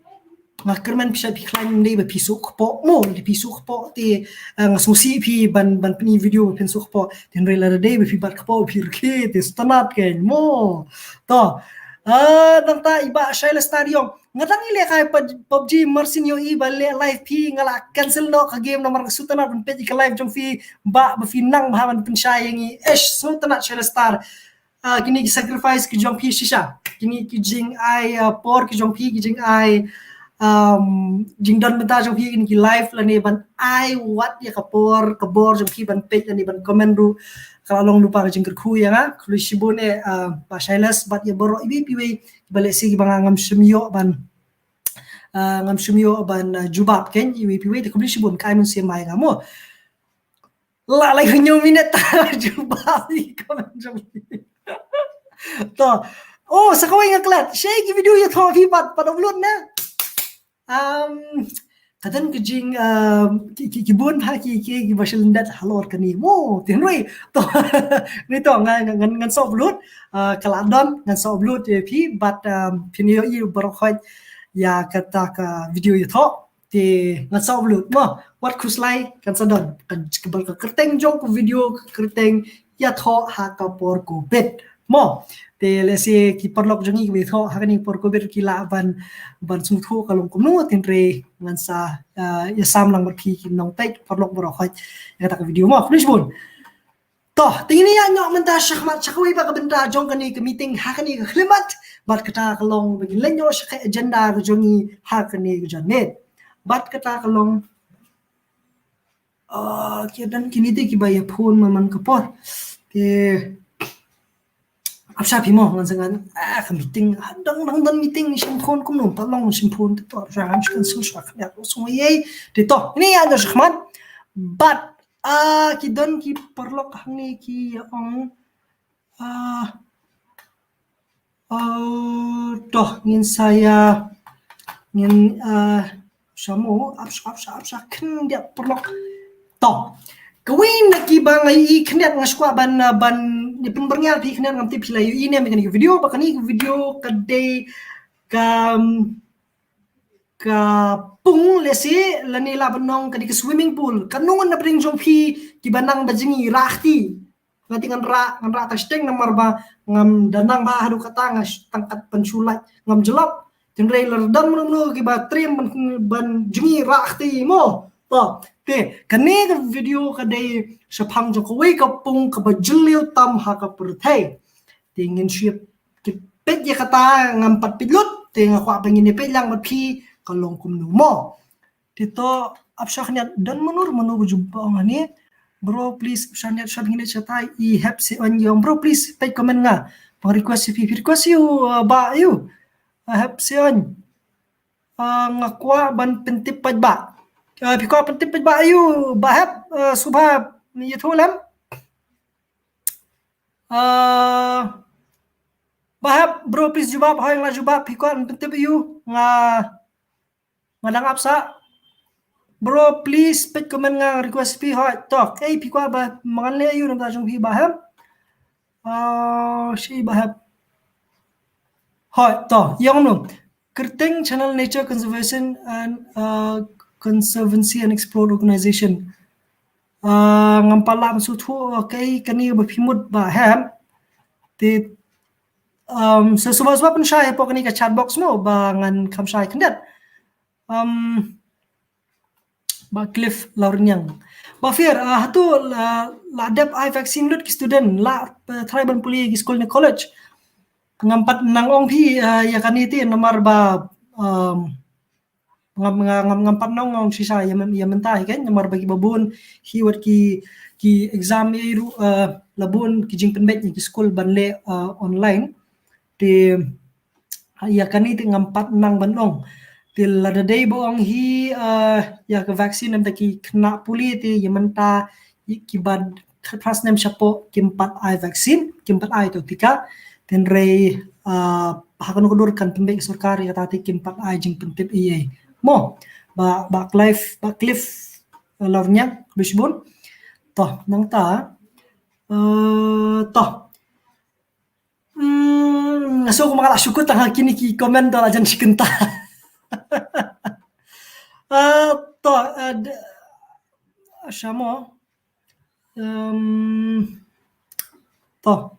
Nga kyrmen phi sha phi khlaiñ, ym dei ba phi suk kpoh mo, ym dei phi suk kpoh te, eh, nga sngewsih phi ban, ban pyni video ba phin suk kpoh. Te hynrei lada dei ba phi bat kpoh phi rkhie te sngewtynnat kein mo. To. Ah, nangta i Bah Shaila Star i ong, nga dang ïalehkai pub-, PUBG, mar sien ïohi ba leh live phi nga la cancel noh ka game namar nga sngewtynnat ban peit ïa ka live jong phi, Bah, ba phi nang bha ban pynshai ïa ngi. Eish, sngewtynnat Shaila Star. Ah, kine ki sacrifice ki jong phi shisha, kine ki jingai, ah, por ki jong phi, ki jingai, um, jingdon bynta jong phi, kine ki live lane ban ai wat ïa ka por ka bor jong phi ban peit lane ban comment ruh ka la long lypa ka jingkyrkhu ïa nga. Khublei shibun eh, ah, Bah Shailes bad ïa baroh iwei pa iwei ba lehse kiba nga ngam shym ïoh ban, ah, ngam shym ïoh ban, ah, jubab kein iwei pa iwei, te khublei shibun ka ai mynsiem bha ïa nga mo. La lai hynñiew minit ta jubab ïa ka comment jong phi. To. Oh, sa kawei nga klet. Shaei ki video ïathoh phi pat, pat upload ne. Um, ka don ka jing, um, ki, ki, ki bun ha ki, ki, kiba shu lyndet halor kane mo. Te hynrei. To. Ni to nga, nga, ngan, ngan sa upload. Uh, ka la don, ngan sa upload ïa phi, bad, um, phin ïohi baroh khoit ïa kata ka video ïathoh. Te ngan sa upload mo, wat khuslai kan sa don. Kan kaba ka kyrteng jong ka video ka kyrteng ïathoh ha ka por Covid mo. Te lehse ki paralok jong ngi kiba ïathoh ha kane ka por Covid ki lah ban, ban sngewthuh ka long kumno, te hynrei ngan sa, ah, ïasam lang bad phi ki nongpeit paralok baroh khoit ïa kata ka video mo. Khublei shibun. To, te ngin ïa ïaid noh mynta shakhmat sha kawei pat ka bynta jong kane ka meeting ha kane ka khyllipmat. Bad kata ka long ba ngin leit noh sha ka agenda ka jong ngi ha kane ka janmiet. Bad kata ka long, ah, ki don kine te kiba ïa phone man man ka por. Te ap sha phi mo, ngan sa ngan, ah, ka meeting, ah, dang, dang don meeting shim phone kumno, pat long shim phone te to, ap sha ngan shu cancel sha ka ïa ko song ye. Te to, ngin ïa ïaid noh shakhmat. Bad Ah, ki don ki paralok hangne ki ong. Ah, oh, to, ngin sa ïa, ngin, ah, sha mo, ap sha, ap sha, ap sha khyndiat paralok. To. Kawei na kiba nga ïohi khyndiat nga shu kwah ban, ah, ban ïa pynbyrngia phi khyndiat, ngam tip phi la ïohi ne em ïa kane ka video, ba kane ka video ka dei ka, um, ka pung lehse lane lah ban ong ka dei ka swimming pool. Katno ngut na pdeng jong phi kiba nang da jngi rah kti. Nga te ngan rah, ngan rah tang shiteng namar ba ngam da nang bha haduh katta, nga sh-, tang kat ban shu lait ngam jyllop. Te hynrei lada don mano mano kiba triem ban, ban jngi rah kti mo. To, te, kane ka video ka dei shaphang jong kawei ka pung kaba jylliew tam ha ka pyrthei. Te ngin shu ïa peit ïa kata, ngam pat peit lut, te nga kwah ba ngin ïa peit lang bad phi ka long kumno mo. Te to, ap sha khyndiat, don mano mano ba ju ong hangne. Bro, please, ap sha khyndiat, sha khyndiat shatai, i Hep Seon i ong. Bro, please, peit comment nga. Pang request ïa phi, phi request ïa u, uh, Bah ïa u. Uh, Hep Seon. Uh, nga kwah ban pyntip paidbah. Uh, phi kwah pyntip paidbah ïa u, Bah Hep, uh, sngewbha ïathuh lem. Ah, Bah Hep, bro, please jubab, hooid nga la jubab, phi kwah pyntip ïa u, nga, Nga dang ap sa. Bro, please peit comment, nga request phi. Hoi, to, kaei phi kwah ba ma ngan leh ïa u namar jong phi, Bah Hep? Ah, shi Bah Hep. Hoi, to, ïong nu. Kyrteng channel Nature Conservation and, uh, Conservancy and Explore Organization. Uh, ngam pat lah mynsuthuh, okay, kane ba phi mut, Bah Hep. Te, um, sa suba suba pynshai hapoh kane ka chat box mo, ba ngan kham shai khyndiat. Um, Bah Cliff Laurniang. Bah Fir, uh, hato la, la dep ai vaccine lut ki student, la, uh, try ban pule ki skul ne college. Ngam pat nang ong phi, uh, ïa kane te namar ba, um, ngam, ngam, ngam, ngam pat nang ong shisha ïa myn-, ïa mynta hi kan, namar ba kiba bun hi wat ki, ki exam ïa ruh, uh, la bun ki jingpynbeit ïa ki skul ban leh, uh, online. Te, ha, ïa kane te ngam pat nang ban ong. Te lada dei ba ong hi, uh, ïa ka vaccine namar ki khynnah pule te ïa mynta, ïa kiba khatphra snem shapoh kim pat ai vaccine, kim pat ai to tika. Tynrai, uh, ha kano ka dur kan pynbeit sorkar ïa kata te kim pat ai jingpyntip ei ei. Mo, Bah, Bah Cliff, Bah Cliff, uh, Laurniang, khublei shibun. To, nangta, uh, to. Hmm, nga sngew kumba nga la shu kut tang ha kine ki comment, to la jan shi kynta. Ah, to, ah, d-, sha mo. Em, to.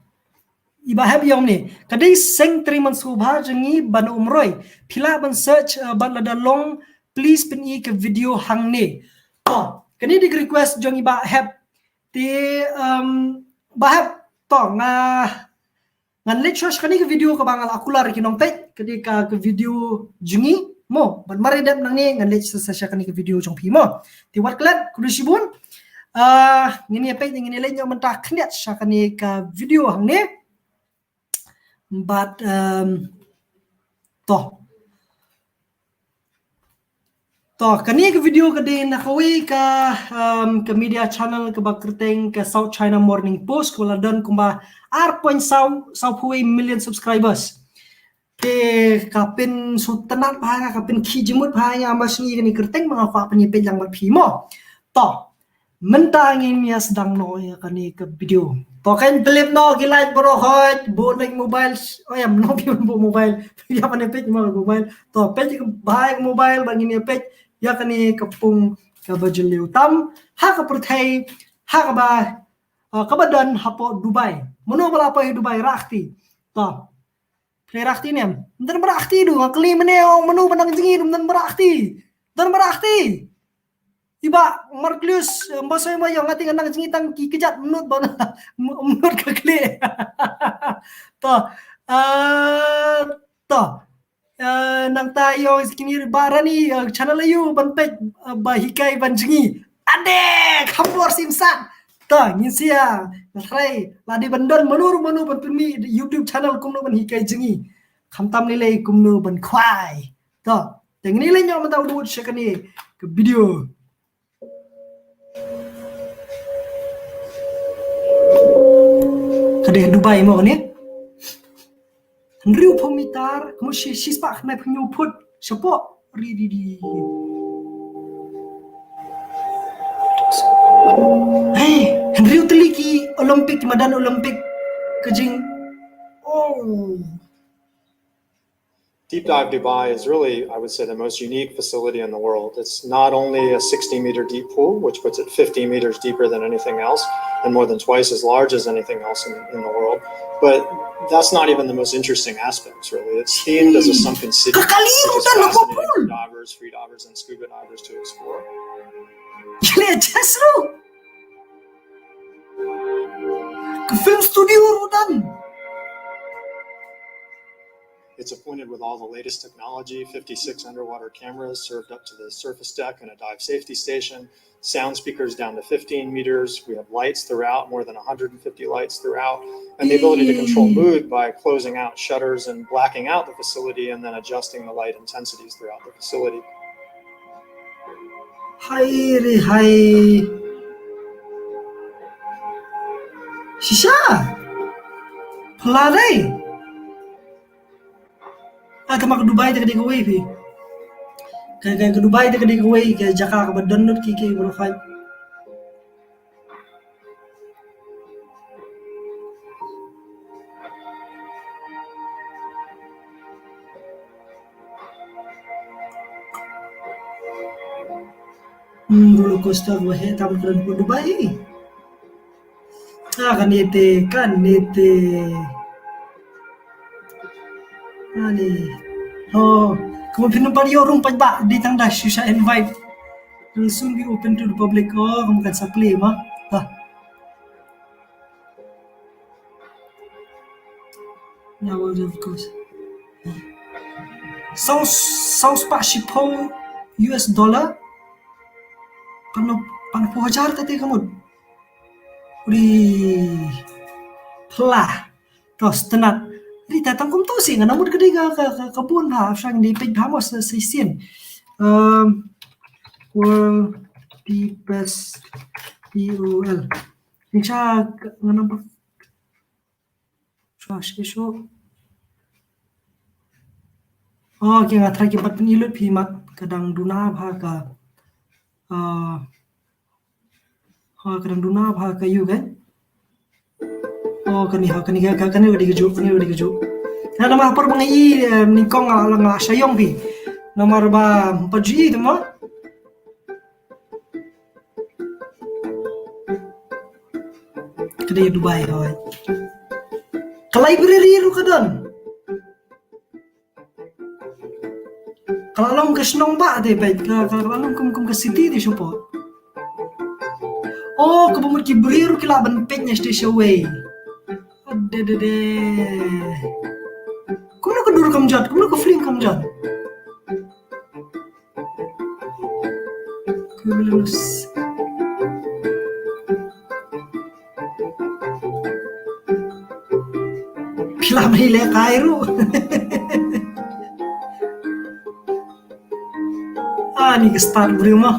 I Bah Hep ïong ne. Ka dei seng trei mynshuwa bha jong ngi ba na Umroi. Phi lah ban search, eh, bad lada long, please pyni ka video hangne. To, kane dei ka request jong i Bah Hep. Te, em, Bah Hep, to, nga, ngan leit shuwa sha kane ka video kaba nga la kular ïa ki nongpeit, ka dei ka, ka video jong ngi, mo, ban mar ïa dep nangne, ngan leit shuwa sha kane ka video jong phi mo. Te wat klet, khublei shibun. Ah, ngin ïa peit, ngin ïa leit noh mynta khyndiat sha kane ka video hangne. Bad, em, to. To, kane ka video ka dei na kawei ka, um, ka media channel kaba kyrteng ka South China Morning Post, kaba la don kumba ar point saw, saw phew wei million subscribers. Te ka pynsngewtynnat bha ïa nga, ka pynkhih jingmut bha ïa nga, ba sngewbha kane ka kyrteng ba nga kwah pynïapeit lang bad phi mo. To, mynta ngin ïa sdang noh ïa kane ka video. To, kan pynlip noh ki light baroh, hoi, bun na ki mobile. Oh ïa, mynno phi bun mobile. Ïa, pynïapeit mo mobile. To, peit ka bha ïa ka mobile ba ngin ïapeit ïa kane ka pung kaba jylliew tam ha ka pyrthei, ha kaba, uh, kaba don hapoh Dubai. Mynno ba la poi Dubai, rah kti. To. Phi rah kti ne em? Ym don ba rah kti, du nga kylli mynne, ong mynno ba nang jngi, ym don ba rah kti. Ym don ba rah kti. I Bah Marklius, eh, ba soi mo ïa nga, te nga nang jngi tang ki kjat minot ba na, minot ka kli. To, eh, to. Eh, nangta ïa kine Bah Rani, eh, channel aïu ban peit, eh, ba hikai ban jngi. Ade, kham bor sim sat. To, ngin sia, nga tharai, la dei ban don mano mano ban pynmih YouTube channel kumno ban hikai jngi. Khamtam lei lei kumno ban khwai. To, te ngin ïa leit noh mynta u dud sha kane ka video. Ka dei Dubai mo kane. Hynriew phew mitar, kumno shi, shispah khyndai phew hynñiew phut shapoh. Ri di di. Hey, hynriew tylli ki Olympic, ki madan Olympic ka jing. Oh. Deep Dive Dubai is really, I would say, the most unique facility in the world. It's not only a sixty meter deep pool, which puts it fifty meters deeper than anything else and more than twice as large as anything else in, in the world, but that's not even the most interesting aspects, really. It's themed as a sunken city, which is fascinating for divers, free divers, and scuba divers to explore. Ka film studio ruh don. It's appointed with all the latest technology, fifty-six underwater cameras served up to the surface deck and a dive safety station, sound speakers down to fifteen meters. We have lights throughout, more than one hundred fifty lights throughout, and the ability to control mood by closing out shutters and blacking out the facility and then adjusting the light intensities throughout the facility. Hai re hai. Shisha. Pla dei. Ah, tama ka Dubai te ka dei kawei phi. Ka, ka, ka Dubai te ka dei kawei ka jaka kaba don lut ki, ki, ki, Hmm, roller coaster ba heh tam kren ha Dubai. Ah, kane te, kane te. Ani. Oh, ka mut phin ym pat ïoh rung paidbah, dei tang da shu sha invite. Will soon be open to the public. Oh, ka mut kan sa plie ma. Ah. Yeah, well, of course. Saw, saw spah shiphew U S dollar. Panphew, panphew hajar te te ka mut. Uri. Pla. To sngewtynnat. Rita tang kumto sih, nga nang mut ka dei ka, ka, ka, ka bun bha, shang dei peit bha mo sa, sa shisien. Um, World P best P O L. Ni cha ka, nga nang mut. Shuwa, shuwa, shuwa. Oh, okay, nga try ki bat pyn-i lut phi mat ka dang duna bha ka. Ah, ha ka dang duna bha ka ïu kan. Oh, kane ha, kane ka, ka, kane ka dei kajuh, kane ka dei kajuh. Na namar ha por ba nga ï, eh, nyngkong nga la, nga la shah ïong phi. Namar ba ym pat ju ï te mo. Ka dei Dubai hoi. Ka library ruh ka don. Ka la long ka shnong bah te peit, ka, ka, ka la long kum, kum ka city te shu poi. Oh, kaba mut ki briew ruh ki lah ban peit na sha shawei. Ade de de. Kumno ka dur kam jot, kumno ka film kam jot. Kumno s- Phi lah ban lehkai ruh. Ah, ni ka start briew mo.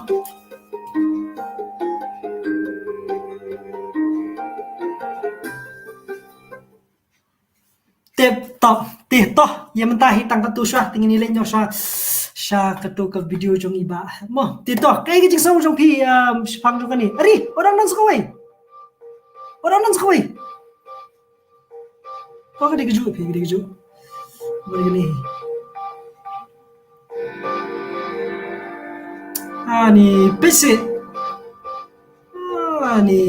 Tip top. Te to, ïa mynta hi tang katto shuwa, te ngin ïa leit noh sha, sha katto ka video jong i bah. Mo, te to, kaei ka jingsngew jong phi, um, shaphang jong kane. Ari, u dang don sa kawei. U dang don sa kawei. Ko ka dei kajuh, phi ka dei kajuh. Mari kane. Ani, peit seh. Ani.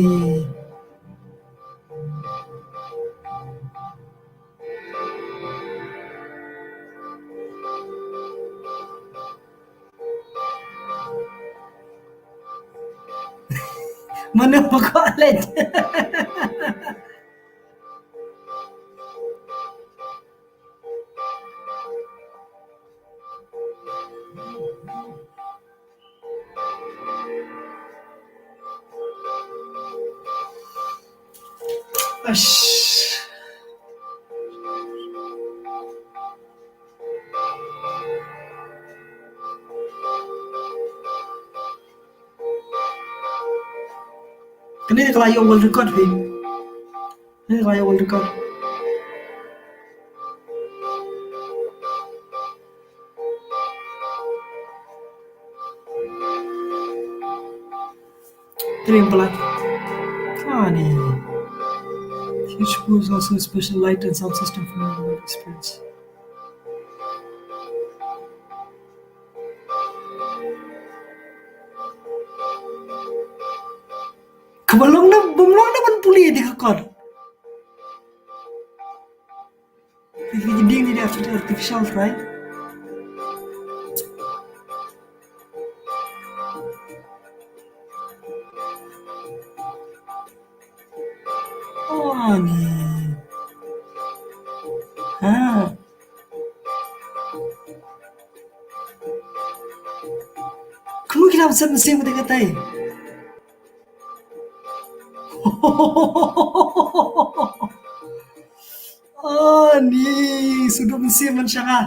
Mano ba kwah leit? Ash. Kane ka la ïoh world record phi. Kane ka la ïoh world record. Kane ka la. Ani. Huge pools, also special light and sound system for more experience. Kaba long na, bym long na ban pule ïa ka kot. Ki ding ni da artificial, right? Oh, ni. Ha. Kumno ki la set mynsiem kata katai. Oh, ni, shu dup mynsiem ban shah nga.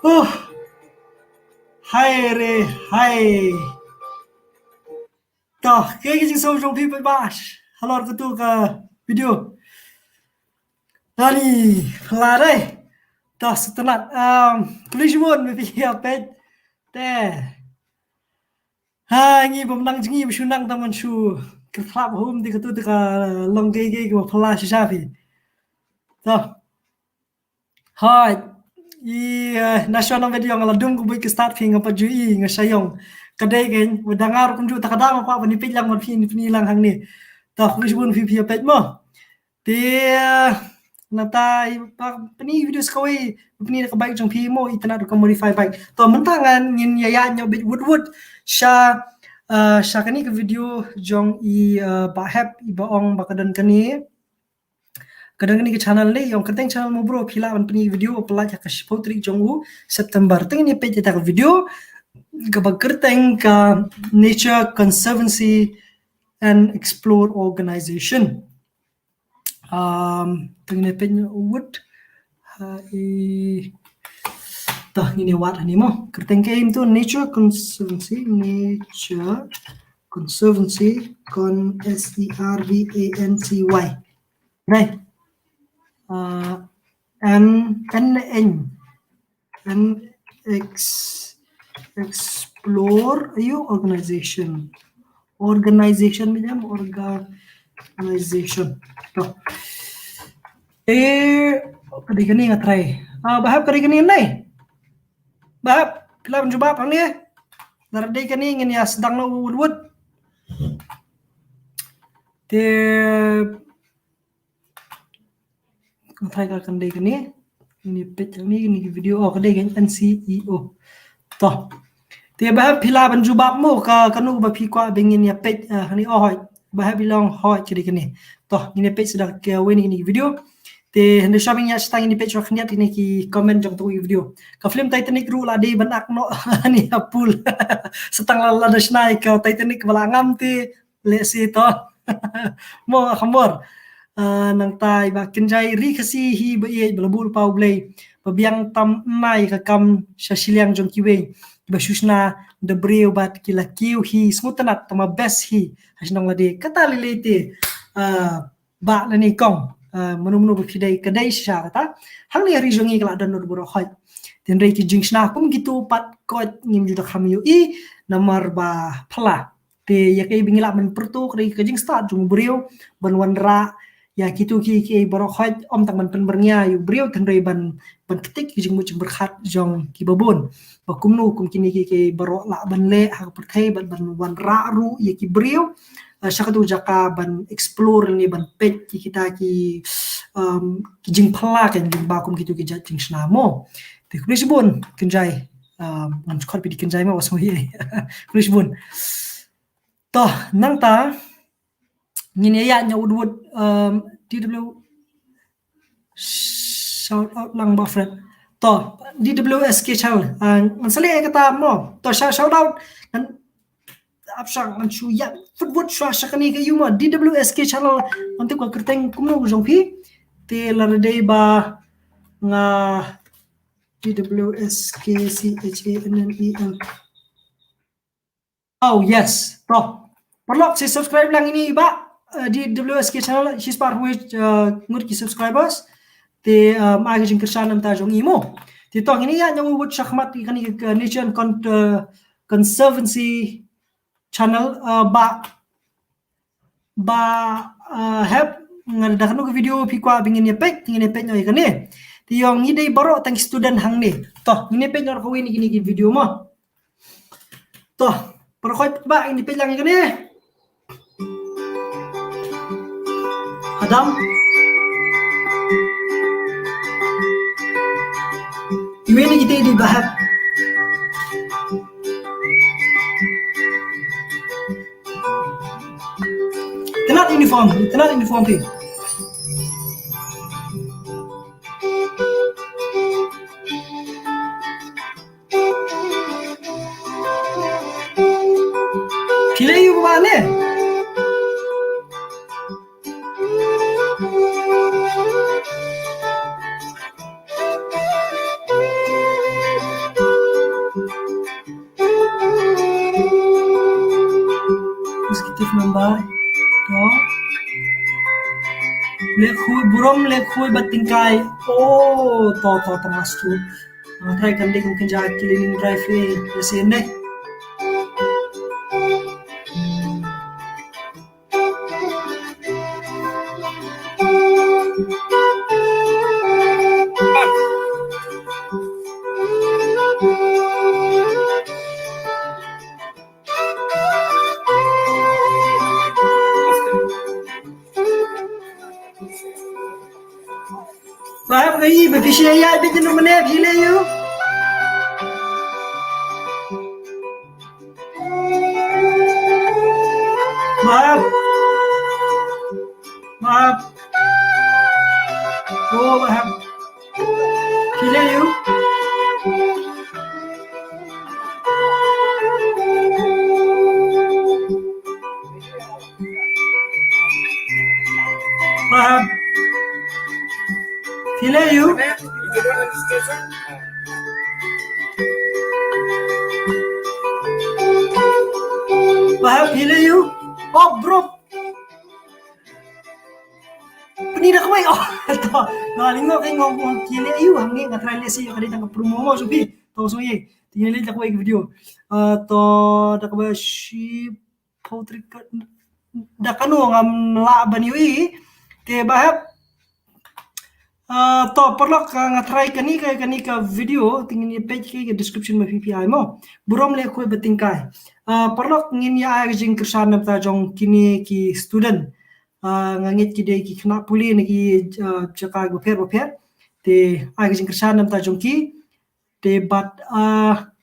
Oh. Hai re, hai. To, kaei ka jingsngew jong phi paidbah halor katu ka video? Ani, la re. To, sngewtynnat, um, khublei shibun ba phi ïa peit. te. Ha, ngi bym nang jngi ba shu nang, tang ban shu kyrthlap hum di katu di ka long gei gei ba phala shisha phi. To. Hoi. I, eh, na shuwa nang video nga la dum ku buit ki start phi nga pat ju i nga shayong. Ka dei kein, wa da nga ruh kumjuh ta ka da nga kwah ban ïa peit lang bad phi, phi lang hangne. To, khublei shibun phi, phi ïa peit mo. Te, eh, nangta i ba pyni video sa kawei, pyni da ka bike jong phi mo, i tynnat ruh ka modify bike. To, mynta ngan ngin ïa ïaid ñiewbeit wut wut sha, eh, sha kane ka video jong i, eh, Bah Hep, i ba ong ba ka don kane. Ka don kane ka channel ne, ïa ong kyrteng channel mo bro, phi lah ban pyni video, pyllait ha ka shiphew tarik jong u September. Te ngin ïa peit ïa ka video kaba kyrteng ka Nature Conservancy and Explore Organization. Um, te ngin ïa peit wut. Ha i. To ngin ïa wad hangne mo. Kyrteng ka im tu Nature Conservancy, Nature Conservancy, Con, S E R V A N C Y. Right. Uh, N, N, N. And ex-, explore, ayu, organization. Organization, medium, organization. To. Eh, ka dei kane nga try. Ah, Bah Hep, ka dei kane ne? Bah Hep, phi lah ban jubab hangne. Lada dei kane ngin ïa sdang noh wut wut. Te Nga try ka kan dei kane. Ngin ïa peit hangne, kane ka video. Oh, ka dei ka N C E O. To. Te Bah Hep, phi lah ban jubab mo ka, kano ba phi kwah ba ngin ïa peit, eh, hangne, oh hoi. Bah Hep i la ong hoi, ka dei kane. To, ngin ïa peit sa da kawei na kine ki video. Te hynrei shuwa ba ngin ïa sdang ngin ïa peit shuwa khyndiat kine ki comment jong tu ki video. Ka film Titanic ruh la dei ban act noh hangne ha pool. Sa tang la, lada shna ïa ka Titanic ba la ngam te lehse to. Mo kham bor. Ah, nangta i Bah Kynjai, ri Khasi hi ba ïeit ba la buh lypa U Blei, ba biang tam nai ka kam sha shiliang jong kiwei, ba shu shna da briew bad ki la kiew hi sngewtynnat, tang ma best hi ha shnong lade. Kata lei lei te, ah, Bah lane Kong, ah, mano mano ba phi dei, ka dei shisha kata. Hangne ha ri jong ngi ka la don lut baroh khoit. Te hynrei ki jingshna kum kitu pat koit ngim ju da kham ïohi namar ba phylla. Te ïa kaei ba ngi lah ban pyrto ka dei ka jingstad jong u briew ban wanrah ïa kitu ki, kiei baroh khoit, ym tang ban pynbyrngia ïa u briew, te hynrei ban, ban ktik ki jingmut jingpyrkhat jong kiba bun. Ba kumno kum kine ki, kiei baroh lah ban leh ha ka pyrthei, ban, ban wanrah ruh ïa ki briew, eh, sha katu jaka ban explore ne ban peit ki kita ki, um, ki jingphylla, kan jingba kum kitu ki jait jingshna mo. Te khublei shibun Kynjai, um, ngan khot phi da Kynjai mo, wa sngewbha. Khublei shibun. To, nangta ngin ïa ïaid ñiewbeit, um, D W, shout out lang Bah Fred. To, D W S K channel. Ah, ngan sa leh kata mo. To, shout, shout out. Ngan ap shang ngan shu ïaid wut wut shuwa sha kane ka ïoh mo. D W S K channel. Ngan tip ka kyrteng kumno jong phi. Te lada dei ba nga D W S K C H A N N E L. Oh, yes. To. Paralok, sa subscribe lang ïa i Bah, eh, D W S K channel, shi spah hynriew, eh, ngut ki subscribers. Te, eh, ai ka jingkyrshan na ka bynta jong i mo. Te to ngin ïa ñiewbeit shakhmat ïa kane ka Nature and Con-, eh, Conservancy channel, eh, Bah, Bah, eh, Hep, nga da kano ka video phi kwah ba ngin ïa peit, ngin ïa peit noh ïa kane. Te ïa ngi dei baroh tang student hangne. To, ngin ïa peit noh kawei na kine ki video mo. To, para khoit ba ngin ïa peit lang ïa kane. Adam. Iwei na kita i dei Bah Hep. Itynnat uniform, itynnat uniform phi. Phi leh ïa u ba ne? Executive member, to. Leh khuid burom, leh khuid bad tyngkai. Oh, to, to, to, mas tu. Nga try kan dei kum kynja cleaning drive eh. Leh sien deh. Ba hap ka i ba phi shi ya bit jin mane phi leh ïa u. Ba hap. Ba hap. Oh, ba hap. Phi leh ïa u. Ba hap. Phi leh ïa u. Ba hap, phi leh ïa u. Oh, bro. Pyni da kawei. Oh, to. Nga lyngngoh ka ngong ngong ki leh ïa u hangne, nga try leh sha ïa ka dei tang ka promo mo sha phi. To sngewbha. Te ngi leh da kawei ka video. Ah, to da kawei shi poetry ka, da kano ngam lah ban ïohi. Te ba hap. Ah, to paralok, ah, nga try kane ka, kane ka video, te ngin ïa peit ka description ma phi phi ai mo. Burom leh khuid bad tyngkai. Ah, paralok ngin ïa ai ka jingkyrshan na bynta jong kine ki student. Ah, nga ngeit ki dei ki khynnah pule na ki, ah, jaka bapher bapher. Te ai ka jingkyrshan na bynta jong ki. Te bad, ah,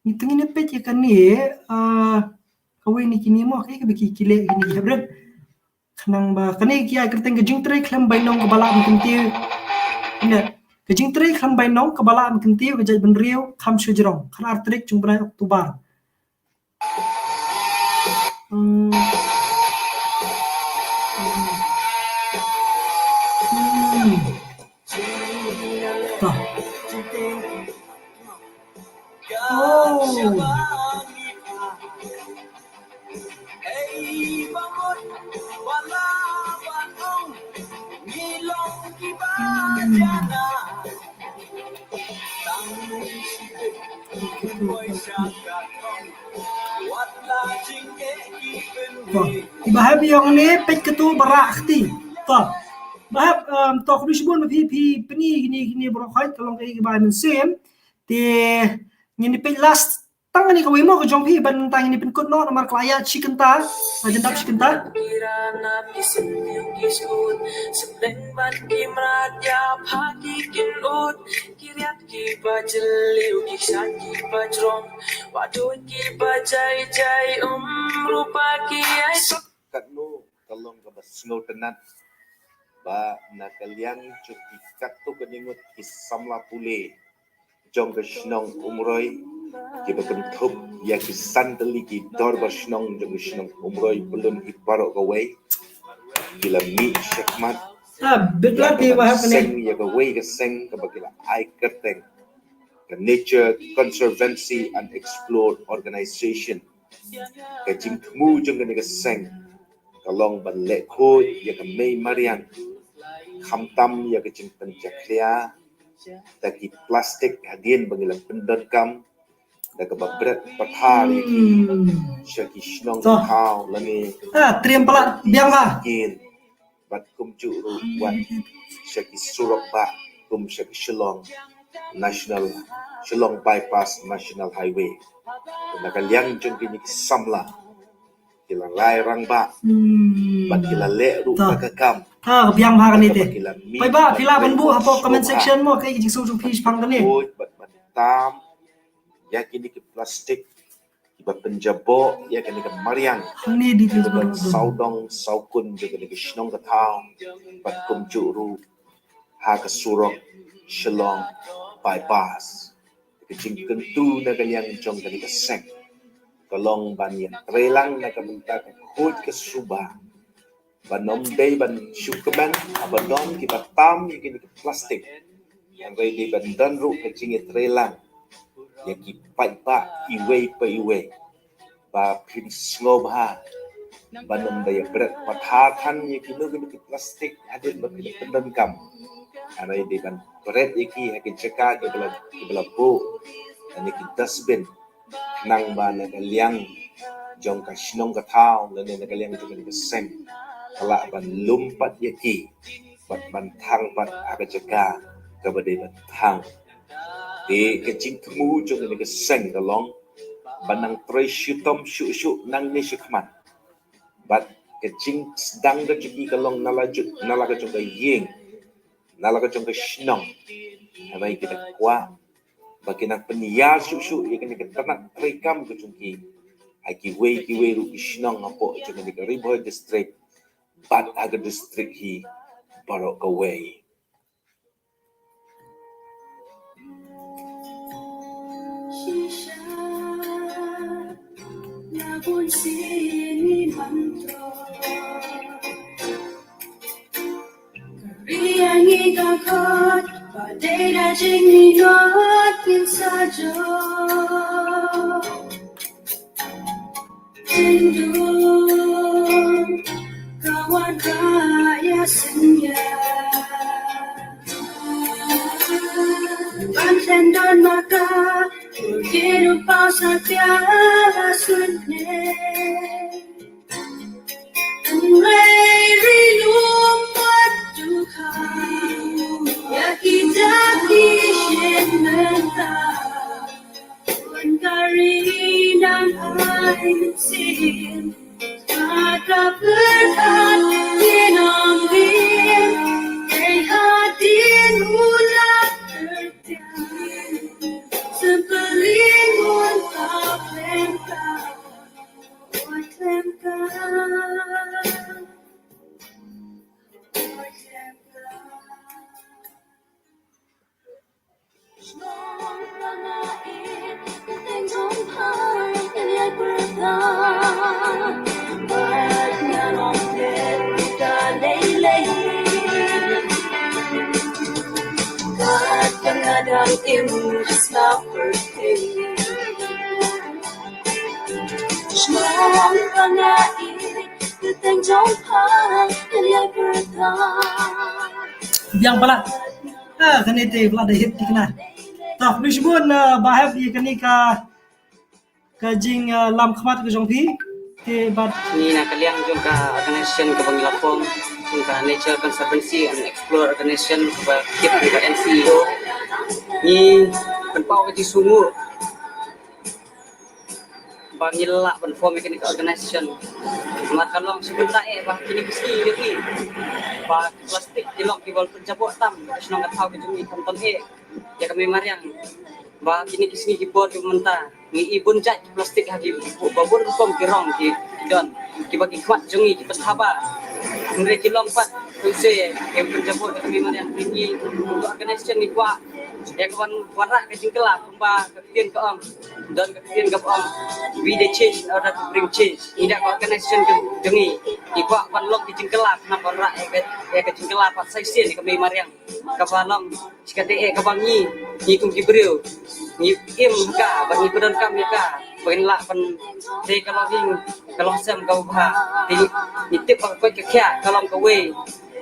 ngi te ngin ïa peit ïa kane, ah, kawei na kine mo, kaei kaba ki, ki leh kine ki hep rit. Khnang ba kane ki ai kyrteng ka jingtrei khlem bainong kaba lah ban kyntiew. Ine, ka jingtrei khlem bainong kaba lah ban kyntiew ka jaitbynriew kham shu jrong. Khatar tarik jong u bnai October. Hmm. Hmm. Hmm. Tah. Oh. Hmm. To, i ba hap ïong ne peit katu ba rah kti. To, ba hap, um, to khublei shibun ba phi, phi pyni kine, kine baroh khoit ka long kaei kaba ai mynsiem. Te ngin ïa peit last tang kane kawei mo ka jong phi ban tang ngin ïa pynkut noh namar ka la ïaid shi kynta. Ka jingdap shi kynta. Ki riat kiba jylliew, ki shan kiba jrong, ba doi kiba jai jai, um, rupa ki ai. Katno ka long kaba sngewtynnat ba na ka liang jong ki katto katne ngut ki samla pule jong ka shnong Umroi kiba kynthup ïa ki san tylli ki dorbar shnong jong ka shnong Umroi, pynlong hi baroh kawei, ki la mih shakhmat. Ah, bit ïa la ki kaba hap kane. Seng, ïa kawei ka seng kaba ki la ai kyrteng ka Nature Conservancy and Explore Organization. Ka jingthmu jong kane ka seng ka long ban leh khuid ïa ka mei mariang, khamtam ïa ka jingpynjakhlia da ki plastik hadien ba ngi la pyndonkam, da kaba bret pathar ïa ki, hmm, sha ki shnong, to, thaw lane, ah, triem palat biang ba. Kin bad kumjuh ruh wat sha ki surok bah kum sha ki Shillong National, Shillong Bypass National Highway. Na ka liang jong kine ki samla ki la rai rangbah, hmm, bad ki la leh ruh, to, ka kam. Ah, ka biang bha kane te. Paidbah, phi lah ban buh hapoh comment section mo kaei ka jingsngew jong phi shaphang kane. Bad ban tam ïa kine ki plastik kiba pynjaboh ïa kane ka mariang, hangne di, kiba don sawdong sawkun jong kane ka shnong ka thaw bad kumjuh ruh ha ka surok Shillong Bypass. Ka jingkyntu na ka liang jong kane ka seng ka long ban ïatreilang na ka bynta ka khuid ka suba, ban ym dei ban shu kmen haba don kiba tam ïa kine ki plastik. Hynrei dei ban don ruh ka jingïatreilang ïa ki paidbah iwei pa iwei ba phin sngewbha ban ym da ïa bret pathar than ïa kino kino ki plastik hadien ba ki da pyndonkam. Hynrei dei ban bret ïa ki ha ki jaka kiba la, kiba la buh lane ki dustbin, khnang ba na ka liang jong ka shnong ka thaw lane na ka liang jong ka seng ka lah ban lum pat ïa ki bad ban thang pat ha ka jaka kaba dei ban thang. Te ka jingthmu jong kane ka seng ka long ban nang trei shitom shuh shuh nangne shakhmat. Bad ka jingsdang ka jong ki ka long na la ju-, na la ka jong ka ïing, na la ka jong ka shnong. Hynrei ki da kwah ba ki nang pynïar shuh shuh ïa kane ka tnat treikam ka jong ki ha kiwei kiwei ruh ki shnong hapoh jong kane ka Ri Bhoi District bad ha ka district hi baroh kawei. Tindung ka wan raya senya. Ban tendon maka, kiru pau satia sunne. Rei ri lum wat duka, ya kita ki shen menta. Wan kari nang ai sin. Kata berkat di nang din. Kei hadin ulah tertiang. Sepeling mun tak lengkap. Wat lengkap. Wat lengkap. Biang palat. Ah, kane te palat da hit thikna. Tah, khublei shibun, ah, Bah Hep ïa kane ka, ka jing, ah, lam khmat ka jong phi. Te bad ngi na ka liang jong ka organization kaba ngi la form, jong ka Nature Conservancy and Explore Organization kaba kit jong ka N C E O. Ngi pynpaw ka jingsngewnguh ba ngi lah ban form ïa kane ka organization. Namar ka long shu bynta eh ba kine ki sngi ïa ki, ba ki plastik ki long kiba pynjaboh tam ka shnong ka thaw ka jong ngi, khamtam eh ïa ka mei mariang. Ba kine ki sngi ki por kiba mynta ngi i bun jait ki plastik ha ki, ba bun rukom ki rong ki, ki don, kiba ki khmat jong ngi ki pynthaba. Hynrei ki long pat, to se, ki pynjaboh ïa ka mei mariang. Ngi, ka organization ngi kwah ïa ka ban wanrah ka jingkylla, kumba ka ktien ka ong, don ka ktien kaba ong, "Be the change in order to bring change." Ngi da ka organization ka jong ngi, ngi kwah ban long ka jingkylla, khnang ban wanrah ïa ka, ïa ka jingkylla pat sa shisien ïa ka mei mariang. Kaba long shi katta eh kaba ngi, ngi kum ki briew ngi im ha ka, ba ngi pyndonkam ïa ka, ba ngin lah ban trei ka longïing ka longsem kaba bha. Te ngi tip ba ka koit ka khiah ka long kawei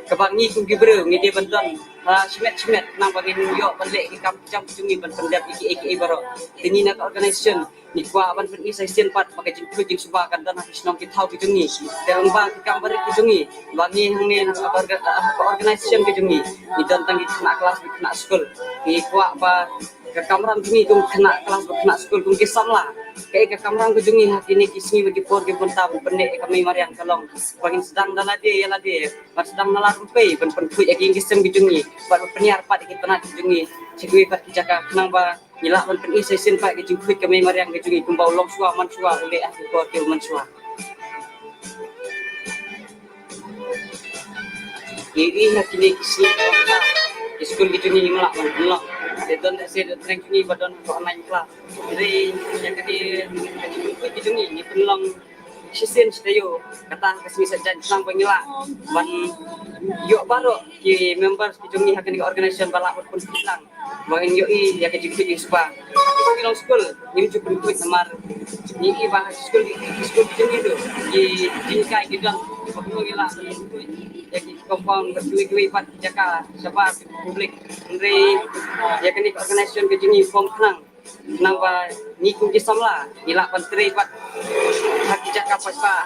kaba ngi kum ki briew ngi dei ban don, ah, shimet shimet, khnang ba ngin ïoh ban leh ki kam jam jong ngi, ban pyndep ïa kiei kiei baroh. Te ngi na ka organization ngi kwah ban pyni sa shisien pat ba ka jingkhuid jingsuba kan don ha ki shnong ki thaw ki jong ngi. Te lyngba ki kam barit ki jong ngi, ba ngi hangne na ka orga-, ah, ka organization ki jong ngi, ngi don tang ki khynnah klas bad khynnah skul. Ngi kwah ba ka kamram jong ngi kum khynnah klas bad khynnah skul, kum ki samla, kaei ka kamram ka jong ngi ha kine ki sngi bad ki por kiba mynta ban pynneh ïa ka mei mariang ka long ba ngin sdang da lade ïa lade, ban sdang na la rympei ban pynkhuid ïa ki ïing ki sem ki jong ngi, bad ban pynïar pat ïa ki tnat ki jong ngi sha kiwei pat ki jaka, khnang ba ngi lah ban pyni sa shisien pat ka jingkhuid ka mei mariang ka jong ngi, kumba u longshuwa manshuwa u leh ha ki por kiba mynshuwa. Ngi ïohi ha kine ki sngi ki skul ki jong ngi ngim lah ban pynlong. Te don lehse da trei jong ngi ba don ha ka online class. Hynrei ïa kane ka jingkhuid ka jong ngi ngi pynlong shisien shi taïew, kata ka sngi Saitjaiñ, khnang ba ngi lah ban ïoh baroh ki members ki jong ngi ha kane ka organization ba lah ban pynphiah lang ba ngin ïohi ïa ka jingkhuid jingsuba. Ki long skul ngim ju pynkuit namar ngi i ba skul, skul ki jong ngi tu ki jinghikai ki don ba kumno ngi lah pynkuit ïa ki compound bad kiwei kiwei pat ki jaka shabar ki public. Hynrei ïa kane ka organisation ka jong ngi form khnang, khnang ba ngi kum ki samla ngi lah ban trei pat ha ki jaka paidbah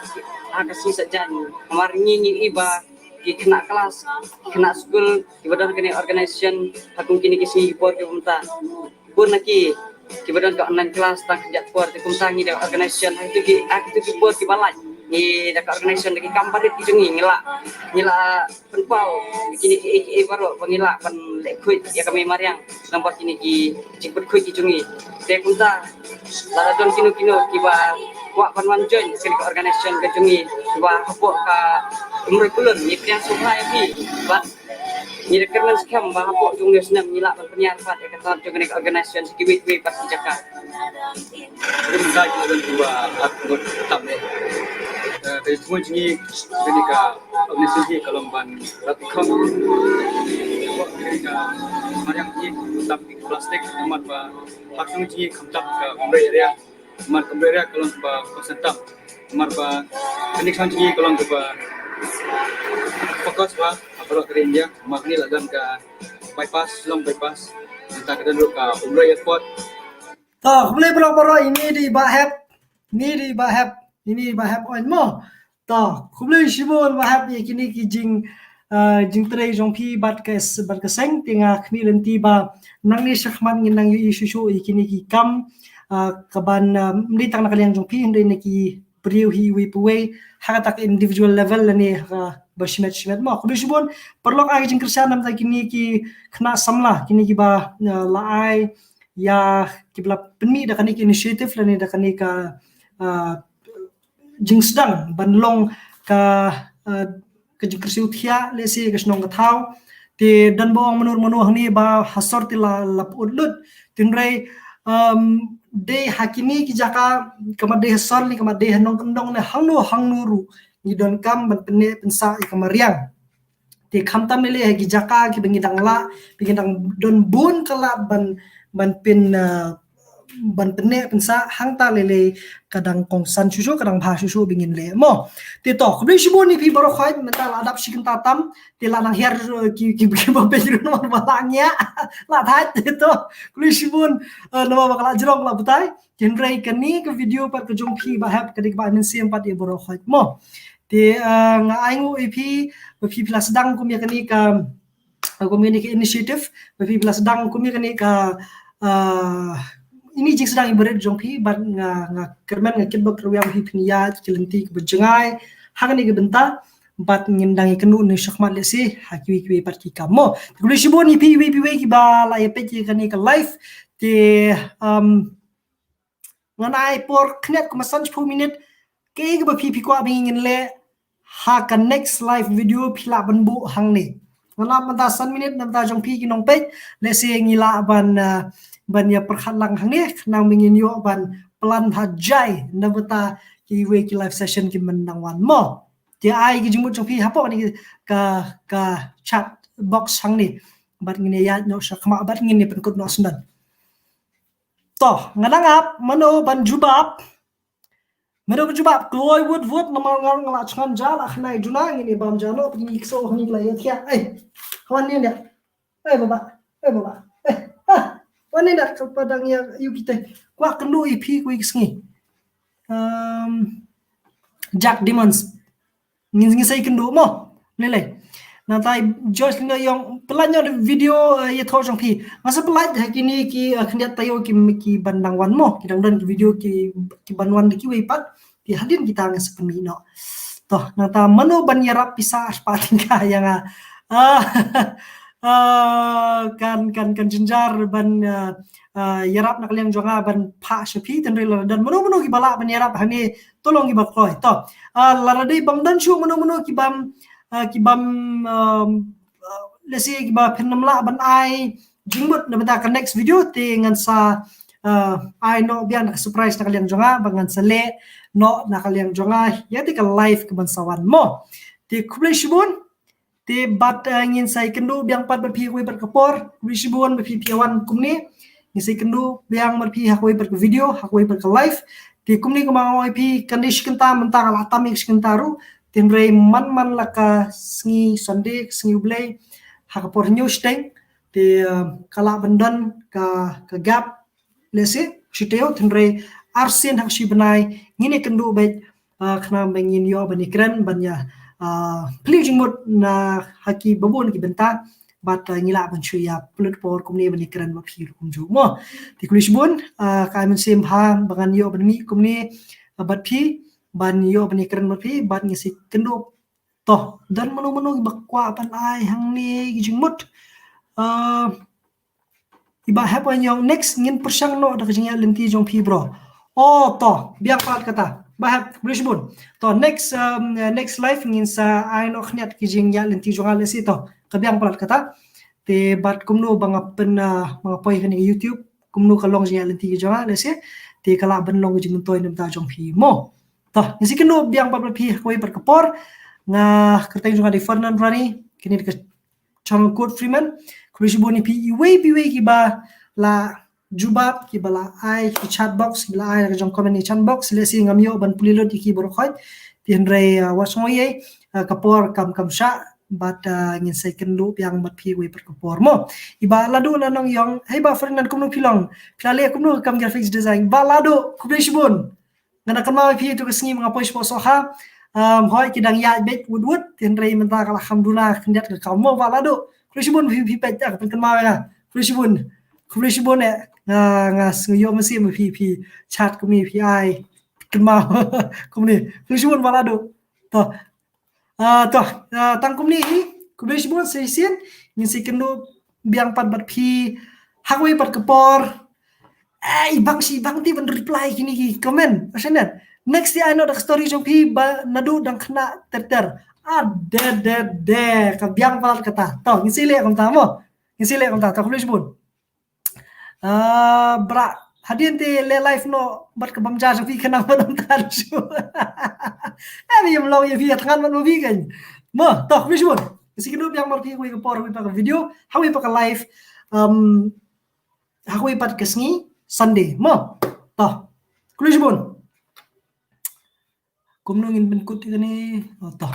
ha ka sngi Saitjaiñ. Namar ngi ngi i ba ki khynnah klas, ki khynnah skul kiba don kane organisation ha kum kine ki sngi ki por kiba mynta. Bun na ki kiba don ka online class tang kynjat por, te kumta ngi da ka organisation ha kitu ki, ha kitu ki por kiba lait ngi da ka organisation da ki kam barit ki jong ngi, ngi lah, ngi lah pynpaw kine ki, ki, ki baroh ba ngi lah ban leh khuid ïa ka mei mariang namar kine ki jingpynkhuid ki jong ngi. Te kumta lada don kino kino kiba kwah ban wan join kane ka organisation ka jong ngi kiba hapoh ka Umroi Pyllun, ngi pdiang sngewbha ïa phi ba ngi da kyrmen skhem ba hapoh jong une u snem ngi lah ban pynïar pat ïa ka thong jong kane ka organisation sha kiwei kiwei pat ki jaka. Ngi mynta ki don kiba ap ngut tam eh. Eh, ka jingthmu jong ngi kane ka organisation hi ka long ban rat kham kane ka mariang hi tam ki plastik namar ba ha ka jong ngi kham tam ka Umroi area. Namar ka Umroi area ka long ba concern tam. Namar ba kane ka jong ngi ka long ba focus ba ha baroh ka ri India. Namar kane la don ka bypass, Shillong bypass. Nangta ka don ruh ka Umroi airport. To, khublei baroh baroh, ini dei Bah Hep. Ini dei Bah Hep. Ini dei Bah Hep Oin mo. To, khublei shibun Bah Hep ïa kine ki jing, eh, jingtrei jong phi bad ka s-, bad ka seng, te nga khmih lynti ba nangne shakhmat ngin nang ïohi shuh shuh ïa kine ki kam, eh, kaban, eh, ym dei tang na ka liang jong phi, hynrei na ki briew hi iwei pa iwei ha kata ka individual level lane ha kaba shimet shimet mo. Khublei shibun, paralok, ai ka jingkyrshan namar kine ki khynnah samla, kine kiba, eh, la ai ïa, kiba la pynmih da kane ka initiative lane da kane ka, eh, jingsdang ban long ka, eh, ka jingkyrsiew thiah lehse ka shnong ka thaw. Te don ba ong mano mano hangne ba ha sor te la, la pyut lut. Te hynrei, em, dei ha kine ki jaka, ka mat dei ha sor ne, ka mat dei ha nongkyndong ne, hangno hangno ruh ngi donkam ban pynneh pynsah ïa ka mariang. Te khamtam lei lei ha ki jaka kiba ngi dang lah, ba ngi dang don bun ka lad ban, ban pyn, eh, ban pynneh pynsah, hangta lei lei ka dang kongsan shuh shuh, ka dang bha shuh shuh ba ngin leh mo. Te to, khublei shibun ïa phi baroh khoit, mynta la dap shi kynta tam, te la nang hiar, eh, ki, ki, kiba peit ruh namar ba la ngiah, la thait, te to, khublei shibun, eh, namar ba ka la jrong, ka la batai. Te hynrei kane ka video pat ka jong phi Bah Hep ka dei kaba ai mynsiem pat ïa baroh khoit mo. Te, eh, nga ainguh ïa phi ba phi, phi la sdang kum ïa kane ka, eh, kum ïa kane ka initiative, ba phi, phi la sdang kum ïa kane ka, eh, ini jingsdang iba rit jong phi, bad nga, nga kyrmen, nga kitbok kyrwiang ba phi phin ïaid ki lynti kiba jngai ha kane ka bynta, bad ngin dang ïakynduh ne shakhmat lehse ha kiwei kiwei pat ki kam mo. Te khublei shibun ïa phi iwei pa iwei kiba la ïa peit ïa kane ka live. Te, um, ngan ai por khyndiat kumba san shiphew minit. Kaei kaba phi, phi kwah ba ngin leh ha ka next live video, phi lah ban buh hangne. Ngan ap mynta san minit na bynta jong phi ki nongpeit, lehse ngi lah ban, uh, ban ïa pyrkhat lang hangne, khnang ba ngin ïoh ban plan ha jai na bynta kiwei ki live session kiban dang wan mo. Te ai ki jingmut jong phi hapoh kane ka, ka chat box hangne. Bad ngin ïa ïaid noh shakhmat bad ngin ïa pynkut noh shen. To, nga dang ap, mano ban jubab? Mano ban jubab? Kloi wut wut, namar nga, nga la chyngan ja, la khnai duna, ngin ïa bam ja noh, phi ngi kso, ngi la ïa thiah. Eh, wan ni ne. Eh, baba. Eh, baba. Eh, ha. Wan ni ne, ka padang ïa, ïa kita. Kwah kynduh ïa phi, kwah ïa ka sngi. Um, Jack Demons. Ngin, ngin sa ïakynduh mo. Lei lei. Nangta Joyce Lino Ïong, pynlait noh video, eh, ïathoh jong phi. Nga sa pynlait ha kine ki, eh, khyndiat taïew ki, kiban dang wan mo. Ki dang don ki video ki, kiban wan da kiwei pat. Te hadien kita nga sa pynmih noh. To, nangta mano ban ïarap pisa arphew tyngka ïa nga. Ah, ah, kan, kan, kan jynjar ban, ah, ah, ïarap na ka liang jong nga ban phah sha phi, te hynrei lada don mano mano kiba lah ban ïarap hangne, to long kiba kloi. To, ah, lada dei bym don shuh mano mano kibym, ah, kibym, um, ah, lehse kiba phin ym lah ban ai jingmut na bynta ka next video, te ngan sa, ah, ai noh biang na ka surprise na ka liang jong nga, ba ngan sa leh noh na ka liang jong nga ïa kata ka live kaban sa wan mo. Te khublei shibun. Te bad, eh, ngin sa ïakynduh biang pat bad phi kawei pat ka por. Khublei shibun ba phi, phi wan kumne. Ngi sa ïakynduh biang bad phi ha kawei pat ka video, ha kawei pat ka live. Te kumne kumba nga ong ïa phi, kan dei shi kynta, mynta ka la tam ïa ka shi kynta ruh. Te hynrei man man la ka sngi Sunday, ka sngi U Blei, ha ka por hynñiew shiteng. Te, uh, ka lah ban don ka, ka gap, lehse shi taïew, te hynrei arsien ha ka shi bnai ngin ïakynduh beit, uh, khnang ba ngin ïoh ban ïakren, ban ïa, uh, plie jingmut na ha kiba bun ki bynta. Bad, uh, ngi lah ban shu ïa pynlut por kumne ban ïakren bad phi ruh kumjuh mo. Te khublei shibun, uh, ka ai mynsiem bha ba ngan ïoh ban mih kumne, uh, bad phi, ban ïoh ban ïakren bad phi, bad ngin sa ïakynduh. To, don mano mano kiba kwah ban ai hangne ki jingmut. Uh, I Bah Hep Wahniang, next ngin pyrshang noh da ka jingïaid lynti jong phi bro. Oh, to, biang palat kata. Bah Hep, khublei shibun. To, next, um, next live ngin sa ai noh khyndiat ki jingïaid lynti jong nga, lehse, to. Ka biang palat kata. Te bad kumno ba nga pyn, uh, ba nga poi ha kane ka YouTube, kumno ka long jingïaid lynti jong nga, lehse. Te ka lah ban long ka jingmyntoi na ka bynta jong phi mo. To, ngin sa ïakynduh biang pat bad phi ha kawei pat ka por. Nga, kyrteng jong nga dei Fernand Rani, kane ka Channel Code Freeman. Khublei shibun ïa phi iwei pa iwei kiba la jubab, kiba la ai ki chat box, kiba la ai ka jong comment ïa chat box, lehse ngam ïoh ban pule lut ïa ki baroh khoit. Te hynrei, uh, wat sngew ei, uh, ka por kam, kam shah, bad, uh, ngin sa ïakynduh biang bad phi ha kawei pat ka por mo. I Bah Ladu Nanongïong, hei Bah Fernand, kumno phi long? Phi la leh kumno ka kam graphics design? Bah Ladu, khublei shibun. Nga dang kynmaw ïa phi ïa tu ka sngi ba nga poi shapoh Sohkha. Um, hooid ki dang ïaid beit wut wut, te hynrei mynta ka la kham duna khyndiat ka kam mo Bah Ladu. Khublei shibun phi, phi peit, ah, ka pynkynmaw ïa nga. Khublei shibun. Khublei shibun eh. Nga, nga sngew ïoh mynsiem phi, phi chat kumne phi ai. Kynmaw. Kumne. Khublei shibun Bah Ladu. To. Ah, to, ah, tang kumne hi, khublei shibun, sa shisien ngin sa ïakynduh biang pat bad phi ha kawei pat ka por. Eh, ibang shi ibang te ban reply kine ki comment. Ashanet. Next te ai noh da ka story jong phi ba naduh dang khynnah ter ter. Ah, de, de, de. Ka biang palat kata. To, ngin sa leh kumta mo. Ngin sa leh kumta. To, khublei shibun. Ah, Bah, hadien te leh live noh bad ka bam ja jong phi khnang ban ym tan shuh. Ani ym long ïa phi ïa thngan bad ma phi kan. Mo, to, khublei shibun. Sa ïakynduh biang bad phi ha kawei ka por, ha kawei pat ka video, ha kawei pat ka live. Um, ha kawei pat ka sngi Sunday. Mo, to. Khublei shibun. Kumno ngin pynkut ïa kane? Oh, to.